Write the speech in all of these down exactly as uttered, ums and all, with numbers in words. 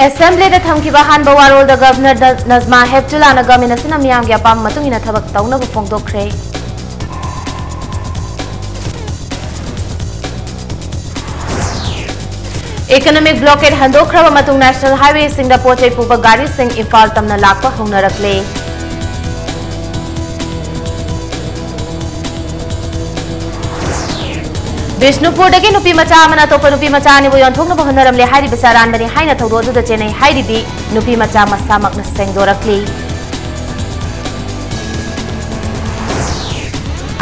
ꯑꯦꯁꯦꯝꯕ꯭ꯂꯤꯗ ꯊꯝꯈꯤꯕ ꯑꯍꯥꯟꯕ ꯋꯥꯔꯣꯜꯗ ꯒꯚꯔꯅꯔ ꯅ-, ꯅꯖꯃꯥ ꯍꯦꯞꯇꯨꯂꯥꯅ ꯒꯚꯔꯟꯃꯦꯟꯠ ꯑꯁꯤꯅ ꯃꯤꯌꯥꯝꯒꯤ ꯑꯄꯥꯝꯕ ꯃꯇꯨꯡ ꯏꯟꯅ ꯊꯕꯛ ꯇꯧꯅꯕ ꯐꯣꯡꯗꯣꯛꯈ꯭ꯔꯦ꯫ ꯏꯀꯣꯅꯣꯃꯤꯛ ꯕ꯭ꯂꯣꯀꯦꯗ ꯍꯟꯗꯣꯛꯈ꯭ꯔꯕ ꯃꯇꯨꯡ ꯅꯦꯁꯅꯦꯜ ꯍꯥꯏꯋꯦꯁꯤꯡꯗ ꯄꯣꯠ ꯆꯩ ꯄꯨꯕ ꯒꯥꯔꯤꯁꯤꯡ ꯏꯝꯐꯥꯜ ꯇꯝꯅ ꯂꯥꯛꯄ ꯍꯧꯅꯔꯛꯂꯦ꯫ ꯕꯤꯁꯅꯨꯄꯨꯔꯗꯒꯤ ꯅꯨꯄꯤ ꯃꯆꯥ ꯑꯃꯅ ꯑꯇꯣꯞꯄ ꯅꯨꯄꯤ ꯃꯆꯥ ꯑꯅꯤꯕꯨ ꯌꯣꯟꯊꯣꯛꯅꯕ ꯍꯣꯠꯅꯔꯝꯂꯦ ꯍꯥꯏꯔꯤꯕꯁꯤ ꯑꯔꯥꯟꯕꯅꯤ ꯍꯥꯏꯅ ꯊꯧꯗꯣꯛ ꯑꯗꯨꯗ ꯆꯦꯟꯅꯩ ꯍꯥꯏꯔꯤꯕꯤ ꯅꯨꯄꯤ ꯃꯆꯥ ꯃꯁꯥꯃꯛꯅ ꯁꯦꯡꯗꯣꯔꯛꯂꯤ꯫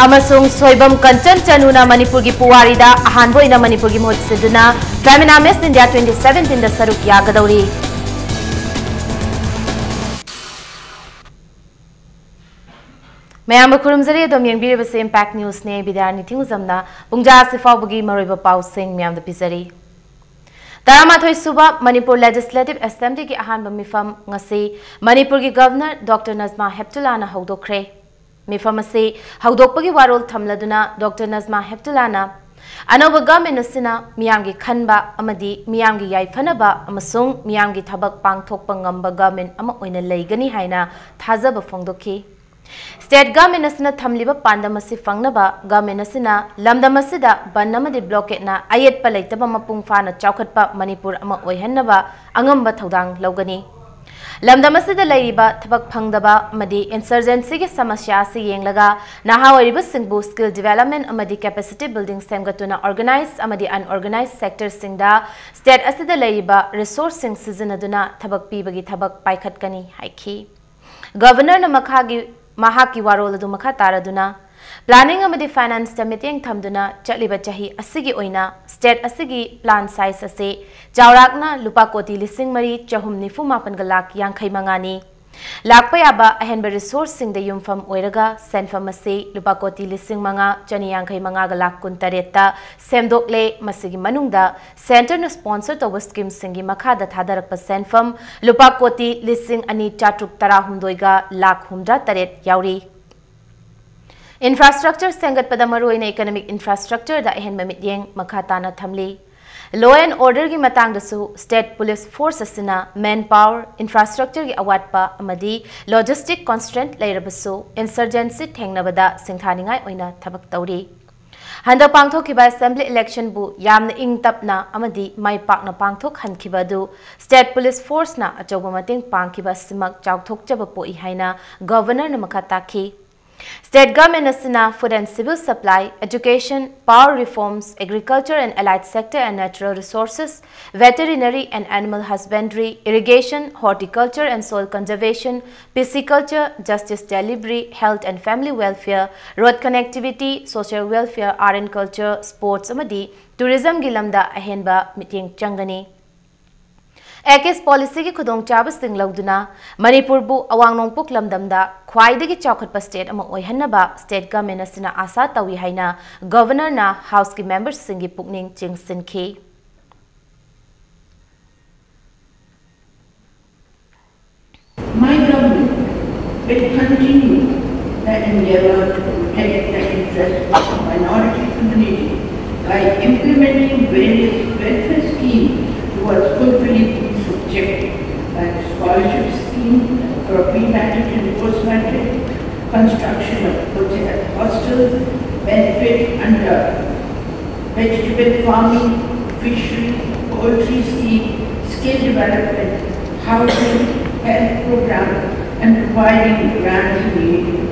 ꯑꯃꯁꯨꯡ ꯁꯣꯏꯕꯝ ꯀꯟꯆꯟ ꯆꯅꯨꯅ ꯃꯅꯤꯄꯨꯔꯒꯤ ꯄꯨꯋꯥꯔꯤꯗ ꯑꯍꯥꯟꯕ ꯑꯣꯏꯅ ꯃꯅꯤꯄꯨꯔꯒꯤ ꯃꯍꯨꯠ ꯁꯤꯟꯗꯨꯅ Femina Miss India twenty seventeen ꯗ ꯁꯔꯨꯛ ꯌꯥꯒꯗꯧꯔꯤ꯫ ꯃꯌꯥꯝꯕꯨ ꯈꯨꯔꯨꯝꯖꯔꯤ꯫ ꯑꯗꯣꯝ ꯌꯦꯡꯕꯤꯔꯤꯕꯁꯤ Impact News ꯅꯦ꯫ ꯕꯤꯗ꯭ꯌꯥꯔꯥꯅꯤ ꯊꯤꯡꯉꯨꯖꯝꯅ ꯄꯨꯡꯖꯥ ꯑꯁꯤꯐꯥꯎꯕꯒꯤ ꯃꯔꯨꯑꯣꯏꯕ ꯄꯥꯎꯁꯤꯡ ꯃꯌꯥꯝꯗ ꯄꯤꯖꯔꯤ꯫ ꯇꯔꯥꯃꯥꯊꯣꯏ ꯁꯨꯕ ꯃꯅꯤꯄꯨꯔ ꯂꯦꯖꯤꯁꯂꯦꯇꯤꯚ ꯑꯦꯁꯦꯝꯕ꯭ꯂꯤꯒꯤ ꯑꯍꯥꯟꯕ ꯃꯤꯐꯝ ꯉꯁꯤ ꯃꯅꯤꯄꯨꯔꯒꯤ ꯒꯚꯔꯅꯔ ꯗꯣꯛꯇꯔ ꯅꯖꯃꯥ ꯍꯦꯞꯇꯨꯂꯥꯅ ꯍꯧꯗꯣꯛꯈ꯭ꯔꯦ꯫ ꯃꯤꯐꯝ ꯑꯁꯤ ꯍꯧꯗꯣꯛꯄꯒꯤ ꯋꯥꯔꯣꯜ ꯊꯝꯂꯗꯨꯅ ꯗꯣꯛꯇꯔ ꯅꯖꯃꯥ ꯍꯦꯞꯇꯨꯂꯥꯅ ꯑꯅꯧꯕ ꯒꯚꯔꯟꯃꯦꯟꯠ ꯑꯁꯤꯅ ꯃꯤꯌꯥꯝꯒꯤ ꯈꯟꯕ ꯑꯃꯗꯤ ꯃꯤꯌꯥꯝꯒꯤ ꯌꯥꯏꯐꯅꯕ ꯑꯃꯁꯨꯡ ꯃꯤꯌꯥꯝꯒꯤ ꯊꯕꯛ ꯄꯥꯡꯊꯣꯛꯄ ꯉꯝꯕ ꯒꯚꯔꯟꯃꯦꯟꯠ ꯑꯃ ꯑꯣꯏꯅ ꯂꯩꯒꯅꯤ ꯍꯥꯏꯅ ꯊꯥꯖꯕ ꯐꯣꯡꯗꯣꯛꯈꯤ꯫ ꯁ꯭ꯇꯦꯠ ꯒꯚꯔꯟꯃꯦꯟꯠ ꯑꯁꯤꯅ ꯊꯝꯂꯤꯕ ꯄꯥꯟꯗꯝ ꯑꯁꯤ ꯐꯪꯅꯕ ꯒꯚꯔꯟꯃꯦꯟꯠ ꯑꯁꯤꯅ ꯂꯝꯗꯝ ꯑꯁꯤꯗ ꯕꯟ ꯑꯃꯗꯤ ꯕ꯭ꯂꯣꯀꯦꯗꯅ ꯑꯌꯦꯠꯄ ꯂꯩꯇꯕ ꯃꯄꯨꯡ ꯐꯥꯅ ꯆꯥꯎꯈꯠꯄ ꯃꯅꯤꯄꯨꯔ ꯑꯃ ꯑꯣꯏꯍꯟꯅꯕ ꯑꯉꯝꯕ ꯊꯧꯗꯥꯡ ꯂꯧꯒꯅꯤ꯫ ꯂꯝꯗꯝ ꯑꯁꯤꯗ ꯂꯩꯔꯤꯕ ꯊꯕꯛ ꯐꯪꯗꯕ ꯑꯃꯗꯤ ꯏꯟꯁꯔꯖꯦꯟꯁꯤꯒꯤ ꯁꯃꯁ꯭ꯌꯥ ꯑꯁꯤ ꯌꯦꯡꯂꯒ ꯅꯍꯥ ꯑꯣꯏꯔꯤꯕꯁꯤꯡꯕꯨ ꯁ꯭ꯀꯤꯜ ꯗꯤꯚꯦꯂꯞꯃꯦꯟꯠ ꯑꯃꯗꯤ ꯀꯦꯄꯦꯁꯤꯇꯤ ꯕꯤꯜꯗꯤꯡ ꯁꯦꯝꯒꯠꯇꯨꯅ ꯑꯣꯔꯒꯅꯥꯏꯖ ꯑꯃꯗꯤ ꯑꯟꯑꯣꯔꯒꯅꯥꯏꯖ ꯁꯦꯛꯇꯔꯁꯤꯡꯗ ꯁ꯭ꯇꯦꯠ ꯑꯁꯤꯗ ꯂꯩꯔꯤꯕ ꯔꯤꯁꯣꯔꯁꯁꯤꯡ ꯁꯤꯖꯤꯟꯅꯗꯨꯅ ꯊꯕꯛ ꯄꯤꯕꯒꯤ ꯊꯕꯛ ꯄꯥꯏꯈꯠꯀꯅꯤ ꯍꯥꯏꯈꯤ꯫ ꯒꯚꯔꯅꯔꯅ ꯃꯈꯥꯒꯤ, ꯃꯍꯥꯛꯀꯤ ꯋꯥꯔꯣꯜ ꯑꯗꯨ ꯃꯈꯥ ꯇꯥꯔꯗꯨꯅ, ꯄ꯭ꯂꯥꯅꯤꯡ ꯑꯃꯗꯤ ꯐꯥꯏꯅꯥꯟꯁꯇ ꯃꯤꯠꯌꯦꯡ ꯊꯝꯗꯨꯅ ꯆꯠꯂꯤꯕ ꯆꯍꯤ ꯑꯁꯤꯒꯤ ꯑꯣꯏꯅ ꯁ꯭ꯇꯦꯠ ꯑꯁꯤꯒꯤ ꯄ꯭ꯂꯥꯟ ꯁꯥꯏꯖ ꯑꯁꯤ ꯆꯥꯎꯔꯥꯛꯅ ꯂꯨꯄꯥ ꯀꯣꯇꯤ ꯂꯤꯁꯤꯡ ꯃꯔꯤ ꯆꯍꯨꯝ ꯅꯤꯐꯨ ꯃꯥꯄꯟꯒ ꯂꯥꯛ ꯌꯥꯡꯈꯩ ꯃꯉꯥꯅꯤ꯫ ꯂꯥꯛꯄ ꯌꯥꯕ ꯑꯍꯦꯟꯕ ꯔꯤꯁꯣꯔꯁꯁꯤꯡꯗ ꯌꯨꯝꯐꯝ ꯑꯣꯏꯔꯒ ꯁꯦꯟꯐꯝ ꯑꯁꯤ ꯂꯨꯄꯥ ꯀꯣꯇꯤ ꯂꯤꯁꯤꯡ ꯃꯉꯥ ꯆꯅꯤ ꯌꯥꯡꯈꯩ ꯃꯉꯥꯒ ꯂꯥꯛ ꯀꯨꯟ ꯇꯔꯦꯠꯇ ꯁꯦꯝꯗꯣꯛꯂꯦ꯫ ꯃꯁꯤꯒꯤ ꯃꯅꯨꯡꯗ ꯁꯦꯟꯇꯔꯅ ꯁ꯭ꯄꯣꯟꯁꯔ ꯇꯧꯕ ꯁ꯭ꯀꯤꯝꯁꯤꯡꯒꯤ ꯃꯈꯥꯗ ꯊꯥꯗꯔꯛꯄ ꯁꯦꯟꯐꯝ ꯂꯨꯄꯥ ꯀꯣꯇꯤ ꯂꯤꯁꯤꯡ ꯑꯅꯤ ꯆꯥꯇ꯭ꯔꯨꯛ ꯇꯔꯥꯍꯨꯝꯗꯣꯏꯒ ꯂꯥꯛ ꯍꯨꯝꯗ꯭ꯔꯥ ꯇꯔꯦꯠ ꯌꯥꯎꯔꯤ꯫ ꯏꯟꯐ꯭ꯔꯥꯁ꯭ꯇ꯭ꯔꯛꯆꯔ ꯁꯦꯝꯒꯠꯄꯗ ꯃꯔꯨꯑꯣꯏꯅ ꯏꯀꯣꯅꯣꯃꯤꯛ ꯏꯟꯐ꯭ꯔꯥꯁ꯭ꯇ꯭ꯔꯛꯆꯔꯗ ꯑꯍꯦꯟꯕ ꯃꯤꯠꯌꯦꯡ ꯃꯈꯥ ꯇꯥꯅ ꯊꯝꯂꯤ꯫ Law and orderꯒꯤ ꯃꯇꯥꯡꯗꯁꯨ state police force ꯑꯁꯤꯅ manpower, infrastructureꯒꯤ ꯑꯋꯥꯠꯄ ꯑꯃꯗꯤ logistic constraint ꯂꯩꯔꯕꯁꯨ insurgency ꯊꯦꯡꯅꯕꯗ ꯁꯤꯡꯊꯥꯅꯤꯡꯉꯥꯏ ꯑꯣꯏꯅ ꯊꯕꯛ ꯇꯧꯔꯤ꯫ ꯍꯟꯗꯛ ꯄꯥꯡꯊꯣꯛꯈꯤꯕ assembly electionꯕꯨ ꯌꯥꯝꯅ ꯏꯪ ꯇꯞꯅ ꯑꯃꯗꯤ ꯃꯥꯏ ꯄꯥꯛꯅ ꯄꯥꯡꯊꯣꯛꯍꯟꯈꯤꯕ ꯑꯗꯨ state police forceꯅ ꯑꯆꯧꯕ ꯃꯇꯦꯡ ꯄꯥꯡꯈꯤꯕ ꯑꯁꯤꯃꯛ ꯆꯥꯎꯊꯣꯛꯆꯕ ꯄꯣꯛꯏ ꯍꯥꯏꯅ governorꯅ ꯃꯈꯥ ꯇꯥꯈꯤ꯫ State government ꯑꯁꯤꯅ food and civil supply, education, power reforms, agriculture and allied sector and natural resources, veterinary and animal husbandry, irrigation, horticulture and soil conservation, pisciculture, justice delivery, health and family welfare, road connectivity, social welfare, art and culture, sports ꯑꯃꯗꯤ tourismꯒꯤ ꯂꯝꯗ ꯑꯍꯦꯟꯕ ꯃꯤꯠꯌꯦꯡ ꯆꯪꯒꯅꯤ꯫ ACASE policyꯒꯤ ꯈꯨꯗꯣꯡꯆꯥꯕꯁꯤꯡ ꯂꯧꯗꯨꯅ ꯃꯅꯤꯄꯨꯔꯕꯨ ꯑꯋꯥꯡ ꯅꯣꯡꯄꯣꯛ ꯂꯝꯗꯝꯗ ꯈ꯭ꯋꯥꯏꯗꯒꯤ ꯆꯥꯎꯈꯠꯄ state ꯑꯃ ꯑꯣꯏꯍꯟꯅꯕ state government ꯑꯁꯤꯅ ꯑꯥꯁꯥ ꯇꯧꯏ ꯍꯥꯏꯅ governorꯅ houseꯀꯤ memberꯁꯤꯡꯒꯤ ꯄꯨꯛꯅꯤꯡ ꯆꯤꯡꯁꯤꯟꯈꯤ꯫ My government will continue the endeavor to protect the interests of minority community by implementing various welfare schemes towards fulfilling these objectives, like scholarship scheme for pre-matric and post-matric, construction of hotel, hostels, benefit under vegetable farming, fishery, poultry scheme, skill development, housing, health program, and providing grants and aid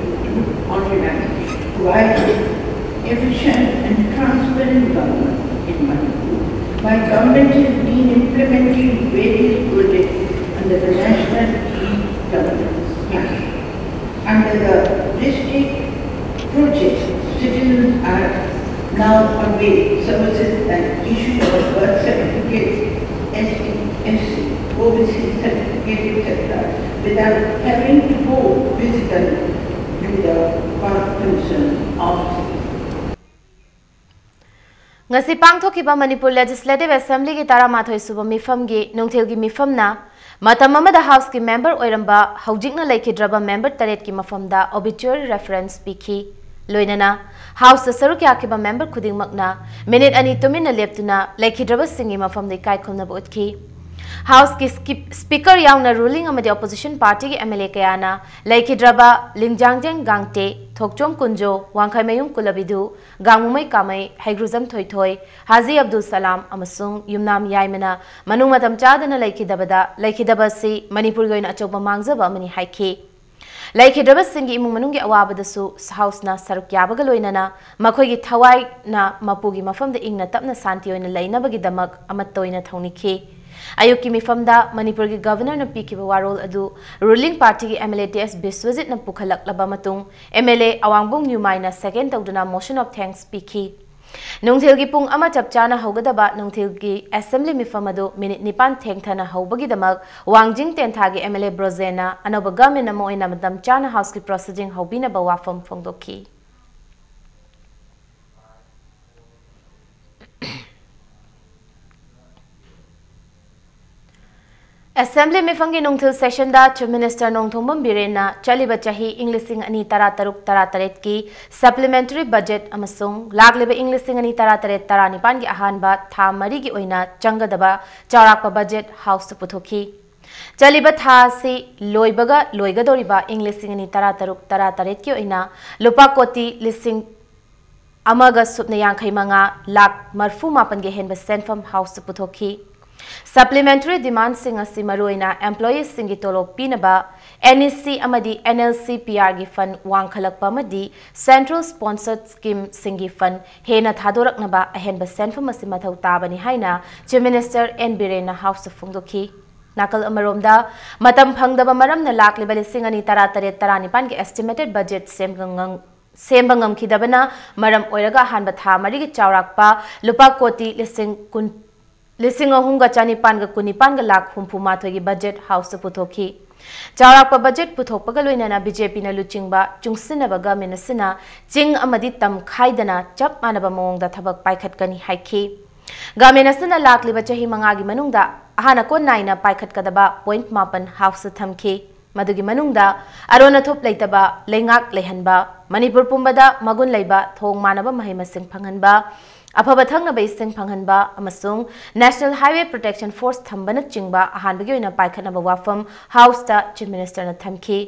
to organizations. Provide efficient and transparent government in Manipur. My government has been implementing various projects under the National E-Governance Plan. Under the district project, citizens are now avail services like issue of birth certificate, S T, S C, O B C certificate, et cetera, without having to go physically to the concerned office. ꯉꯁꯤ ꯄꯥꯡꯊꯣꯛꯈꯤꯕ Manipur Legislative Assemblyꯒꯤ ꯇꯔꯥꯃꯥꯊꯣꯏ ꯁꯨꯕ ꯃꯤꯐꯝꯒꯤ ꯅꯨꯡꯊꯤꯜꯒꯤ ꯃꯤꯐꯝꯅ ꯃꯇꯝ ꯑꯃꯗ houseꯀꯤ member ꯑꯣꯏꯔꯝꯕ ꯍꯧꯖꯤꯛꯅ ꯂꯩꯈꯤꯗ꯭ꯔꯕ member ꯇꯔꯦꯠꯀꯤ ꯃꯐꯝꯗ obituary reference ꯄꯤꯈꯤ꯫ ꯂꯣꯏꯅꯅ Houseꯇ ꯁꯔꯨꯛ ꯌꯥꯈꯤꯕ member ꯈꯨꯗꯤꯡꯃꯛꯅ minute ꯑꯅꯤ ꯇꯨꯃꯤꯟꯅ ꯂꯦꯞꯇꯨꯅ ꯂꯩꯈꯤꯗ꯭ꯔꯕꯁꯤꯡꯒꯤ ꯃꯐꯝꯗ ꯏꯀꯥꯏ ꯈꯨꯝꯅꯕ ꯎꯠꯈꯤ꯫ Houseꯀꯤ skip-, speaker ꯌꯥꯎꯅ ruling ꯑꯃꯗꯤ opposition partyꯒꯤ MLA ꯀꯌꯥꯅ ꯂꯩꯈꯤꯗ꯭ꯔꯕ ꯂꯤꯡꯖꯥꯡꯖꯦꯡ ꯒꯥꯡꯇꯦ, ꯊꯣꯛꯆꯣꯝ ꯀꯨꯟꯖꯣ, ꯋꯥꯡꯈꯩꯃꯌꯨꯝ ꯀꯨꯂꯕꯤꯗꯨ, ꯒꯥꯡꯃꯨꯃꯩ ꯀꯥꯃꯩ, ꯍꯩꯒ꯭ꯔꯨꯖꯝ ꯊꯣꯏꯊꯣꯏ, ꯍꯥꯖꯤ ꯑꯕꯗꯨꯜ ꯁꯂꯥꯝ ꯑꯃꯁꯨꯡ ꯌꯨꯝꯅꯥꯝ ꯌꯥꯏꯃꯅ ꯃꯅꯨꯡ ꯃꯇꯝ ꯆꯥꯗꯅ ꯂꯩꯈꯤꯗꯕꯗ, ꯂꯩꯈꯤꯗꯕ ꯑꯁꯤ ꯃꯅꯤꯄꯨꯔꯒꯤ ꯑꯣꯏꯅ ꯑꯆꯧꯕ ꯃꯥꯡꯖꯕ ꯑꯃꯅꯤ ꯍꯥꯏꯈꯤ꯫ ꯂꯩꯈꯤꯗ꯭ꯔꯕꯁꯤꯡꯒꯤ ꯏꯃꯨꯡ ꯃꯅꯨꯡꯒꯤ ꯑꯋꯥꯕꯗꯁꯨ Houseꯅ ꯁꯔꯨꯛ ꯌꯥꯕꯒ ꯂꯣꯏꯅꯅ ꯃꯈꯣꯏꯒꯤ ꯊꯋꯥꯏꯅ ꯃꯄꯨꯒꯤ ꯃꯐꯝꯗ ꯏꯪꯅ ꯇꯞꯅ ꯁꯥꯟꯇꯤ ꯑꯣꯏꯅ ꯂꯩꯅꯕꯒꯤꯗꯃꯛ ꯑꯃꯠꯇ ꯑꯣꯏꯅ ꯊꯧꯅꯤꯈꯤ꯫ ꯑꯌꯨꯛꯀꯤ ꯃꯤꯐꯝꯗ ꯃꯅꯤꯄꯨꯔꯒꯤ Governorꯅ ꯄꯤꯈꯤꯕ ꯋꯥꯔꯣꯜ ꯑꯗꯨ ruling partyꯒꯤ MLA ꯇꯤ ꯑꯦꯁ ꯕꯤꯁ꯭ꯋꯖꯤꯠꯅ ꯄꯨꯈꯠꯂꯛꯂꯕ ꯃꯇꯨꯡ, MLA ꯑꯋꯥꯡꯕꯨꯡ ꯅ꯭ꯌꯨꯃꯥꯏꯅ second ꯇꯧꯗꯨꯅ motion of thanks ꯄꯤꯈꯤ꯫ ꯅꯨꯡꯊꯤꯜꯒꯤ ꯄꯨꯡ ꯑꯃ ꯆꯞ ꯆꯥꯅ ꯍꯧꯒꯗꯕ ꯅꯨꯡꯊꯤꯜꯒꯤ assembly ꯃꯤꯐꯝ ꯑꯗꯨ minute ꯅꯤꯄꯥꯟ ꯊꯦꯡꯊꯅ ꯍꯧꯕꯒꯤꯗꯃꯛ ꯋꯥꯡꯖꯤꯡ ꯇꯦꯟꯊꯥꯒꯤ MLA ꯕ꯭ꯔꯣꯖꯦꯟꯅ ꯑꯅꯧꯕ government ꯑꯃ ꯑꯣꯏꯅ ꯃꯇꯝ ꯆꯥꯅ Houseꯀꯤ proceeding ꯍꯧꯕꯤꯅꯕ ꯋꯥꯐꯝ ꯐꯣꯡꯗꯣꯛꯈꯤ꯫ Assembly ꯃꯤꯐꯝꯒꯤ ꯅꯨꯡꯊꯤꯜ sessionꯗ Chief Minister ꯅꯣꯡꯊꯣꯝꯕꯝ ꯕꯤꯔꯦꯟꯅ ꯆꯠꯂꯤꯕ ꯆꯍꯤ ꯏꯪ ꯂꯤꯁꯤꯡ ꯑꯅꯤ ꯇꯔꯥꯇꯔꯨꯛ ꯇꯔꯥꯇꯔꯦꯠꯀꯤ supplementary budget ꯑꯃꯁꯨꯡ ꯂꯥꯛꯂꯤꯕ ꯏꯪ ꯂꯤꯁꯤꯡ ꯑꯅꯤ ꯇꯔꯥꯇꯔꯦꯠ ꯇꯔꯥꯅꯤꯄꯥꯟꯒꯤ ꯑꯍꯥꯟꯕ ꯊꯥ ꯃꯔꯤꯒꯤ ꯑꯣꯏꯅ ꯆꯪꯒꯗꯕ ꯆꯥꯎꯔꯥꯛꯄ budget Houseꯇ ꯄꯨꯊꯣꯛꯈꯤ꯫ ꯆꯠꯂꯤꯕ ꯊꯥ ꯑꯁꯤ ꯂꯣꯏꯕꯒ ꯂꯣꯏꯒꯗꯧꯔꯤꯕ ꯏꯪ ꯂꯤꯁꯤꯡ ꯑꯅꯤ ꯇꯔꯥꯇꯔꯨꯛ ꯇꯔꯥꯇꯔꯦꯠꯀꯤ ꯑꯣꯏꯅ ꯂꯨꯄꯥ ꯀꯣꯇꯤ ꯂꯤꯁꯤꯡ ꯑꯃꯒ ꯁꯨꯞꯅ ꯌꯥꯡꯈꯩ ꯃꯉꯥ ꯂꯥꯈ ꯃꯔꯐꯨ ꯃꯥꯄꯟꯒꯤ ꯍꯦꯟꯕ ꯁꯦꯟꯐꯝ Houseꯇ ꯄꯨꯊꯣꯛꯈꯤ꯫ Supplementary demandꯁꯤꯡ ꯑꯁꯤ ꯃꯔꯨꯑꯣꯏꯅ employeesꯁꯤꯡꯒꯤ ꯇꯣꯂꯣꯞ ꯄꯤꯅꯕ NEC ꯑꯃꯗꯤ NLCPRꯒꯤ fund ꯋꯥꯡꯈꯠꯂꯛꯄ ꯑꯃꯗꯤ central sponsored schemeꯁꯤꯡꯒꯤ fund ꯍꯦꯟꯅ ꯊꯥꯗꯣꯔꯛꯅꯕ ꯑꯍꯦꯟꯕ ꯁꯦꯟꯐꯝ ꯑꯁꯤ ꯃꯊꯧ ꯇꯥꯕꯅꯤ ꯍꯥꯏꯅ Chief Minister ꯑꯦꯟ ꯕꯤꯔꯦꯟꯅ Houseꯇ ꯐꯣꯡꯗꯣꯛꯈꯤ꯫ ꯅꯥꯀꯜ ꯑꯃꯔꯣꯝꯗ, ꯃꯇꯝ ꯐꯪꯗꯕ ꯃꯔꯝꯅ ꯂꯥꯛꯂꯤꯕ ꯂꯤꯁꯤꯡ ꯑꯅꯤ ꯇꯔꯥꯇꯔꯦꯠ ꯇꯔꯥꯅꯤꯄꯥꯟꯒꯤ estimated budget ꯁꯦꯝꯕ ꯉꯝ-, ꯁꯦꯝꯕ ꯉꯝꯈꯤꯗꯕꯅ ꯃꯔꯝ ꯑꯣꯏꯔꯒ ꯑꯍꯥꯟꯕ ꯊꯥ ꯃꯔꯤꯒꯤ ꯆꯥꯎꯔꯥꯛꯄ ꯂꯨꯄꯥ ꯀꯣꯇꯤ ꯂꯤꯁꯤꯡ ꯀꯨꯟ, ꯂꯤꯁꯤꯡ ꯑꯍꯨꯝꯒ ꯆꯥꯅꯤꯄꯥꯟꯒ ꯀꯨꯟꯅꯤꯄꯥꯟꯒ ꯂꯥꯈ ꯍꯨꯝꯐꯨ ꯃꯥꯊꯣꯏꯒꯤ budget Houseꯇ ꯄꯨꯊꯣꯛꯈꯤ꯫ ꯆꯥꯎꯔꯥꯛꯄ budget ꯄꯨꯊꯣꯛꯄꯒ ꯂꯣꯏꯅꯅ BJPꯅ ꯂꯨꯆꯤꯡꯕ ꯆꯨꯡꯁꯤꯟꯅꯕ government ꯑꯁꯤꯅ ꯆꯤꯡ ꯑꯃꯗꯤ ꯇꯝ ꯈꯥꯏꯗꯅ ꯆꯞ ꯃꯥꯟꯅꯕ ꯃꯑꯣꯡꯗ ꯊꯕꯛ ꯄꯥꯏꯈꯠꯀꯅꯤ ꯍꯥꯏꯈꯤ꯫ Government ꯑꯁꯤꯅ ꯂꯥꯛꯂꯤꯕ ꯆꯍꯤ ꯃꯉꯥꯒꯤ ꯃꯅꯨꯡꯗ ꯑꯍꯥꯟ ꯑꯀꯣꯟ ꯅꯥꯏꯅ ꯄꯥꯏꯈꯠꯀꯗꯕ point ꯃꯥꯄꯟ Houseꯇ ꯊꯝꯈꯤ꯫ ꯃꯗꯨꯒꯤ ꯃꯅꯨꯡꯗ ꯑꯔꯣꯟ ꯑꯊꯨꯞ ꯂꯩꯇꯕ ꯂꯩꯉꯥꯛ ꯂꯩꯍꯟꯕ, ꯃꯅꯤꯄꯨꯔ ꯄꯨꯝꯕꯗ ꯃꯒꯨꯟ ꯂꯩꯕ ꯊꯣꯡ ꯃꯥꯟꯅꯕ ꯃꯍꯩ ꯃꯁꯤꯡ ꯐꯪꯍꯟꯕ, ꯑꯐꯕ ꯊꯛꯅꯕ ꯏꯁꯤꯡ ꯐꯪꯍꯟꯕ ꯑꯃꯁꯨꯡ National Highway Protection Force ꯊꯝꯕꯅꯆꯤꯡꯕ ꯑꯍꯥꯟꯕꯒꯤ ꯑꯣꯏꯅ ꯄꯥꯏꯈꯠꯅꯕ ꯋꯥꯐꯝ House ꯇ Chief Minister ꯅ ꯊꯝꯈꯤ꯫